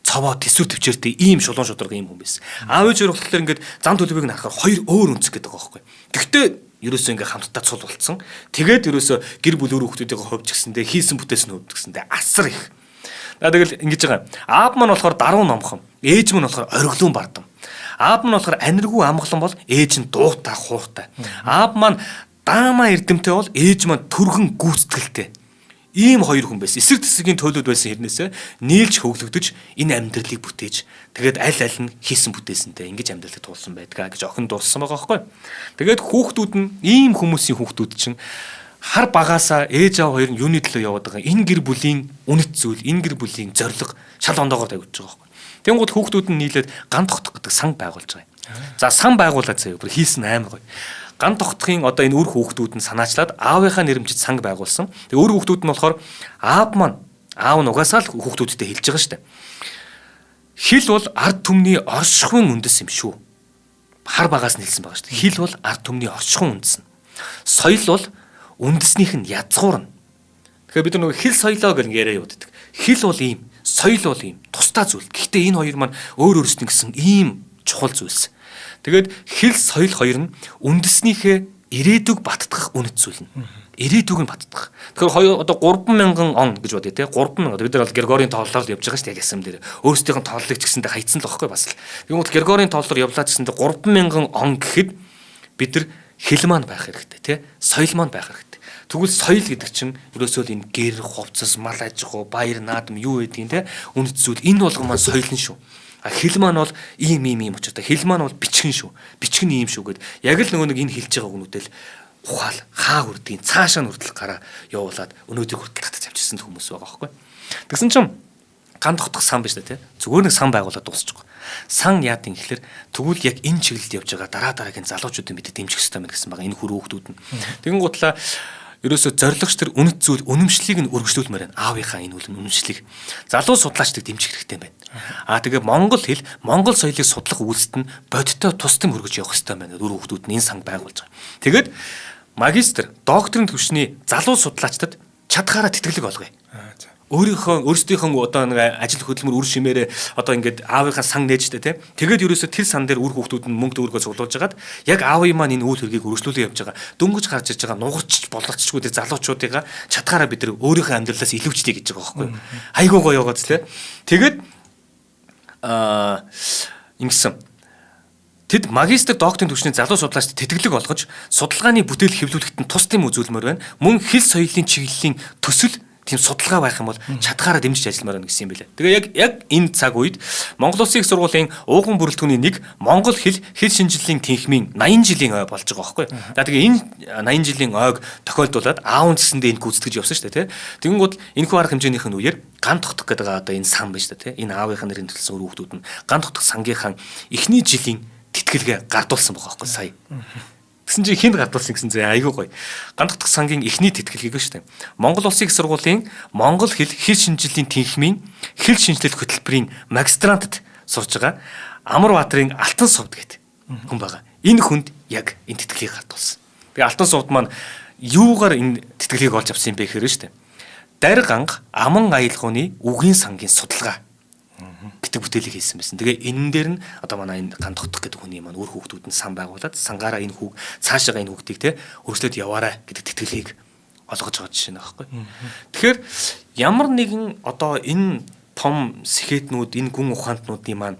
цовоо төсвөр төвчээртэй ийм шулуун шударга ийм хүн байсан. Аав ээж хоёр болохоор ингээд зам төлөвийг нь харахаар хоёр өөр өнцөг гэдэг байгаа байхгүй. Гэхдээ ерөөсөө ингээд хамтдаа цул болцсон. Тэгээд ерөөсөө гэр бүл өөр хүмүүстэйгээ ховж гисэндээ хийсэн бүтээсэн хөвд гисэндээ асар их. За тэгэл ингэж байгаа. Аав маань болохоор даруй номхон, ээж маань болохоор ориглон бардам. Аав нь болохоор аниргүй амгалан бол ээж нь дуутай хууртай. Аав маань даамаа эрдэмтэй бол ээж маань түргэн гүйцэтгэлтэй. Ийм хоёр хүн байсан. Эсрэг тэсрэгийн төлөвд байсан хэрнээсээ нийлж хөглөгдөж энэ амьдралыг бүтээж тэгээд аль аль нь хийсэн бүтээсэнтэй ингэж амьдралыг туулсан байдгаа гэж охин дууссан байгаа байхгүй. Тэгээд хүүхдүүд нь ийм хүмүүсийн хүүхдүүд чинь хар багаасаа ээж аав хоёр нь юуны төлөө яваад байгаа энэ гэр бүлийн үнэт зүйл, энэ гэр бүлийн зорилго шал ондоогоор тавигдж байгаа байхгүй. Тэнгууд хүүхдүүд нь нийлээд ган тогтох гэдэг сан байгуулж байгаа юм. За сан байгуулаад заяа бүр хийсэн амар гоё. Ган тогтохын одоо энэ үр хүүхдүүд нь санаачлаад аавынхаа нэрмжид санг байгуулсан. Тэгээ үр хүүхдүүд нь болохоор аав маань аав нь угаасаа л хүүхдүүдтэй хэлж байгаа шүү дээ. Хэл бол ард түмний оршихуйн үндэс юм шүү. Хар багаас нь хэлсэн байгаа шүү дээ. Хэл бол ард түмний оршихуйн үндэс нь. Соёл бол үндэснийх нь язгуур нь. Тэгэхээр бид нар нөгөө хэл соёлоо гэж яриа явуулдаг. Хэл бол ийм, соёл бол ийм, тусдаа зүйл. Гэхдээ энэ хоёр маань өөр өөрсдийн гэсэн ийм чухал зүйлс. Тэгээд хэл соёл хоёр нь үндэснийхээ ирээдүг баттгах үнэт зүйл нь. Ирээдүг нь баттгах. Тэгэхээр хоёр одоо 3000 он гэж бодъё те. 3000 бид нар бол Григорийн тооллоор л явж байгаа шүү дээ яг ясам дээр. Өөрсдийнх нь тооллыг ч гэсэндээ хайцсан л байхгүй бас л. Тэгвэл Григорийн тооллоор явлаа гэсэндээ 3000 он гэхэд бид нар хэл маань байх хэрэгтэй те. Соёл маань байх хэрэгтэй. Тэгвэл соёл гэдэг чинь ерөөсөө л энэ гэр, хувцас, мал аж ахуй, баяр, наадам юу гэдгийг те. Үнэт зүйл энэ болгон маань соёл нь шүү. А хэл маань бол ийм ийм ийм учиртай. Хэл маань бол бичгэн шүү. Бичгэн ийм шүү гэд. Яг л нөгөө нэг энэ хэлж байгаа үгнүүдэл ухаал хаа хүрдгийг цаашаа нь хүртэл гараа явуулаад өнөөдөр хүртэл татаж авчирсан хүмүүс байгаа байхгүй. Тэгсэн чинь ган тогтох сан биш үү те. Зүгээр нэг сан байгуулад дуусчих. Сан яад юм гэхэлэр тэгвэл яг энэ чиглэлд явж байгаа дараа дараагийн залуучуудын бид дэмжих ёстой мэн гэсэн байгаа энэ хөр хүүхдүүд нь. Тэгэн гутлаа ерөөсө зорилгоч тэр үнэт зүйл үнэмшлийг нь өргөжлүүлмээр байна. Аавынхаа энэ үнэмшлийг залуу судлаачдыг дэмжих хэрэгтэй юм байна. Аа тэгээ монгол хэл, монгол соёлыг судлах үйлсэд нь бодиттой тусдам хөргөж явах хэрэгтэй байна гэдэг үр хүүхдүүд нь энэ санг байгуулж байгаа. Тэгээд магистр, докторийн түвшний залуу судлаачдад чадхаараа тэтгэлэг олгоё. Өөрийнхөө өөрсдийнхөө одоо нэг ажил хөдөлмөр үр шимээрээ одоо ингээд аавынхаа сан нээжтэй те. Тэгээд ерөөсө тэр сан дээр үр хүүхдүүд нь мөнгө төгрөгөө цуглуулж хагаад яг аавын маань энэ үйл хэргийг өргөжлүүлээ явж байгаа. Дөнгөж гарч ирж байгаа нугарч бололцчгүй тэр залуучуудыгаа чадхаараа бид нар өөрийнхөө амьдралаас илүүчлэе гэж байгаа байхгүй юу. Айгуу гоё яваад те. Тэгээд ингэсэн. Тэд магистр докторийн түвшний залуу судлаачдад тэтгэлэг олгож судалгааны бүтээл хэвлүүлэхэд нь тус тэм үзүүлмээр байна. Мөн хэл соёлын чиглэлийн төсөл тийм судалгаа байх юм бол чадхаараа дэмжиж ажилламаар байна гэсэн юм билээ. Тэгээ яг энэ цаг үед Монгол Улсын их сургуулийн ууган бүрэлдэхүүний нэг Монгол хэл хэл шинжиллийн тэнхмийн 80 жилийн ой болж байгаа байхгүй. За тэгээ энэ 80 жилийн ойг тохиолдуулаад аав үндэсэндээ энэ гүйцэтгэж явсан шүү дээ, тэ. Тэгэнгүүт энэхүү арга хэмжээнийх нь үеэр ган тогтох гэдэг одоо энэ сан байна шүү дээ, тэ. Энэ аавынхаа нэрийн төлсөн үр хүүхдүүд нь ган тогтох сангийнхаа эхний жилийн тэтгэлгээ гардуулсан байгаа байхгүй сая. Тэгсэн чинь хинд гардуулсан гэсэн зэ айгүй гоё. Ган тогтох сангийн эхний тэтгэлгийг шүү дээ. Монгол Улсын их сургуулийн Монгол хэл хэл шинжиллийн тэнхмийн хэл шинжилэл хөтөлбөрийн магистрантад сурж байгаа Амар Баатарын Алтан сувд гэдэг хүн байгаа. Энэ хүнд яг энэ тэтгэлгийг гардуулсан. Тэгээ Алтан сувд маань юугаар энэ тэтгэлгийг олж авсан юм бэ гэхээр шүү дээ. Дарь ганга аман аялгауны үгийн сангийн судалгаа гэдэг бүтээлийг хийсэн байсан. Тэгээ энэн дээр нь одоо манай энэ ган тогтох гэдэг хүний маань үр хүүхдүүд нь сан байгуулад сангаараа энэ хүүг цаашаага энэ хүүхдийг те өргөжлөд яваарай гэдэг тэтгэлгийг олгож байгаа жишээ нэг байхгүй. Тэгэхээр ямар нэгэн одоо энэ том сэхэтнүүд энэ гүн ухаантнуудын маань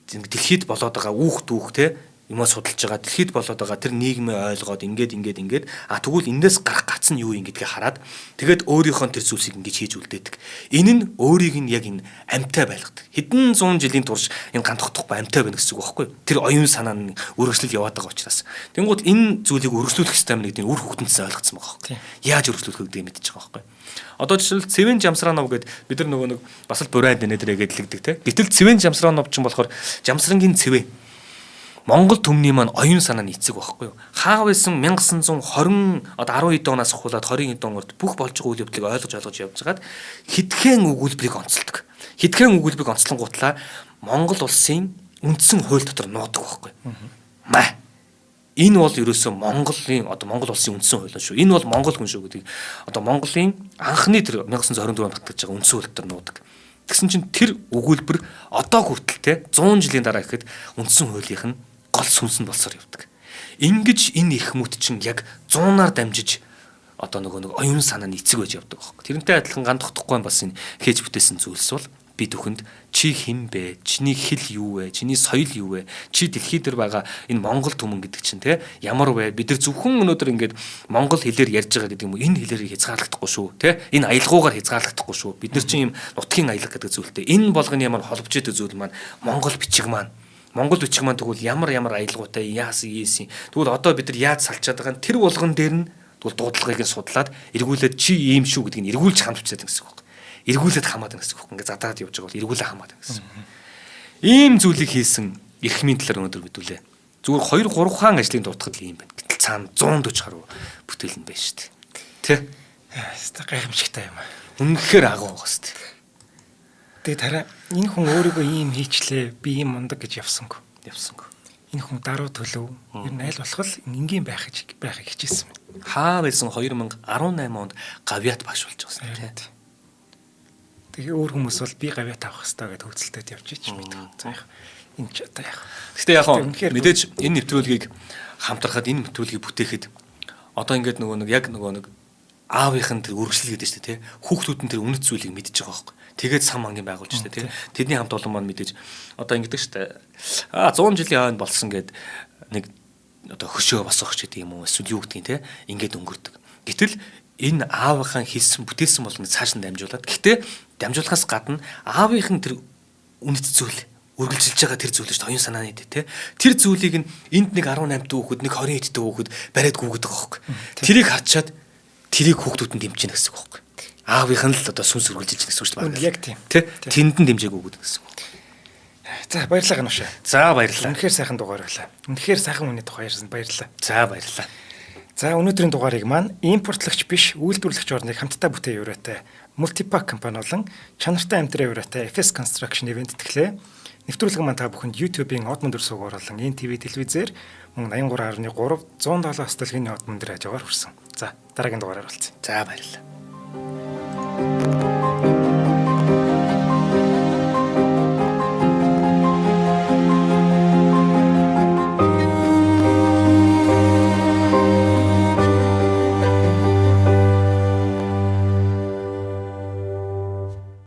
дэлхийд болоод байгаа үүх дүүх те юмаа судалж байгаа дэлхийд болоод байгаа тэр нийгмээ ойлгоод ингээд ингээд ингээд а тэгвэл эндээс гарах гац нь юу юм гэдгийг хараад тэгээд өөрийнхөө тэр зүйлсийг ингэж хийж үлдээдэг. Энэ нь өөрийг нь яг энэ амьтай байлгадаг. Хэдэн зуун жилийн турш энэ ган тогтохгүй амьтай байна гэсэн үг байхгүй юу? Тэр оюун санаа нь өргөжлөл яваад байгаа учраас. Тэнгууд энэ зүйлийг өргөжлүүлэх ёстой юм гэдэг нь үр хүүхдэнээс ойлгоцсон байгаа байхгүй юу? Яаж өргөжлүүлэх вэ гэдгийг мэдчихэж байгаа байхгүй юу? Одоо жишээл Цэвэн Жамсраанов гэд бид нар нөгөө нэг бас л бурайд нэ дэрэ гэдлэгдэг те. Гэтэл Цэвэн Жамсраанов ч юм болохоор Жамсрангийн цэвэ Монгол түмний маань оюун санааны эцэг байхгүй юу? Хаа байсан 1920 одоо 10 хэд оноос ахуулаад 20 хэд онд бүх болж байгаа үйл явдлыг ойлгож ойлгож явж байгаад хитгэн өгүүлбэрийг онцолдог. Хитгэн өгүүлбэрийг онцлонгуутлаа Монгол улсын үндсэн хууль дотор нуудаг байхгүй юу? Маа. Энэ бол ерөөсөө Монголын одоо Монгол улсын үндсэн хууль шүү. Энэ бол Монгол хүн шүү гэдгийг одоо Монголын анхны тэр 1924 онд батлаж байгаа үндсэн хууль дотор нуудаг. Тэгсэн чинь тэр өгүүлбэр одоо хүртэл те 100 жилийн дараа гэхэд үндсэн хуулийнх нь гол сүнс нь болсоор явдаг. Ингэж энэ их мүт чинь яг 100-аар дамжиж одоо нөгөө нэг оюун санааны эцэг байж явдаг байхгүй. Тэрнтэй адилхан ган тогтохгүй бас энэ хийж бүтээсэн зүйлс бол бие түүхэнд чи хэн бэ? Чиний хэл юу вэ? Чиний соёл юу вэ? Чи дэлхий дээр байгаа энэ Монгол түмэн гэдэг чинь те ямар вэ? Бид нар зөвхөн өнөөдөр ингээд монгол хэлээр ярьж байгаа гэдэг юм уу? Энэ хэлээр хязгаарлагдахгүй шүү, те? Энэ аялгуугаар хязгаарлагдахгүй шүү. Бид нар чинь ийм нутгийн аялга гэдэг зүйлтэй. Энэ болгоны ямар холбож идэг зүйл маань монгол бичиг маань. Монгол бичиг маань тэгвэл ямар ямар аялгуутай яасан ийсэн. Тэгвэл одоо бид нар яаж салчаад байгаа нь тэр болгон дээр нь тэгвэл дуудлагыг нь судлаад эргүүлээд чи ийм шүү гэдгийг нь эргүүлж хамтчаад гэсэн үг. Эргүүлээд хамаад гэсэн үг. Ингээ задаад явж байгаа бол эргүүлээ хамаад гэсэн. Ийм зүйлийг хийсэн эрхмийн талаар өнөөдөр мэдүүлээ. Зүгээр 2 3 хаан ажлын дуртахад л ийм байна. Гэтэл цаана 140 гаруй бүтээл нь байна шүү дээ. Тэ? Яста гайхамшигтай юм аа. Үнэхээр агуу байгаа шүү дээ. Тэгээ тараа энэ хүн өөрийгөө ийм хийчлээ, би ийм мундаг гэж явсангүй. Явсангүй. Энэ хүн даруй төлөв. Ер нь аль болох л энгийн байхыг хичээсэн юм. Хаа байсан 2018 онд гавьяат багш болж байгаа юм тий. Тэгээ өөр хүмүүс бол би гавьяат авах хэрэгтэй гэж хөөцөлтөд явж ич мэдгүй. За яг энэ ч одоо яг. Гэтэ яг мэдээж энэ нэвтрүүлгийг хамтрахад энэ нэвтрүүлгийг бүтээхэд одоо ингээд нөгөө нэг яг нөгөө нэг аавынх нь тэр үргэлжлэл гэдэг чинь тий. Хүүхдүүд нь тэр үнэт зүйлийг мэдж байгаа байхгүй. Тэгээд сан мангийн байгуулж шүү дээ тий. Тэдний хамт олон маань мэдээж одоо ингэдэг шүү дээ. 100 жилийн хойно болсон гэд нэг одоо хөшөө босгох ч гэдэг юм уу эсвэл юу гэдгийг тий. Ингээд өнгөрдөг. Гэтэл энэ аавынхаа хийсэн бүтээсэн болгоныг цааш нь дамжуулаад гэтээ дамжуулахаас гадна аавынх нь тэр үнэт зүйл үргэлжилж байгаа тэр зүйл шүү дээ. Оюун санааны тий. Тэр зүйлийг нь энд нэг 18 дэх хүүхэд, нэг 20 дэх хүүхэд бариад гүгэдэг байгаа байхгүй. Тэрийг харчаад тэрийг хүүхдүүд нь дэмжинэ гэсэн үг байхгүй. Аавынх нь л одоо сүнс үргэлжилж гэсэн үг шүү дээ. Яг тийм. Тэ? Тэнд нь дэмжээг өгöd гэсэн үг. За баярлалаа Ганушаа. За баярлалаа. Үнэхээр сайхан дугаар байлаа. Үнэхээр сайхан хүний тухай ярьсан баярлалаа. За баярлалаа. За өнөөдрийн дугаарыг маань импортлогч биш үйлдвэрлэгч орныг хамтдаа бүтээ юурайтай Multipack компани болон чанартай амьдрал юурайтай FS Construction event тэтгэлээ. Нэвтрүүлэг маань та бүхэнд YouTube-ийн од мөндөр суугаар болон NTV телевизээр мөн 83.3 107 столгийн од мөндөр хажуугаар хүрсэн. За дараагийн дугаараар уулзъя. За баярлалаа.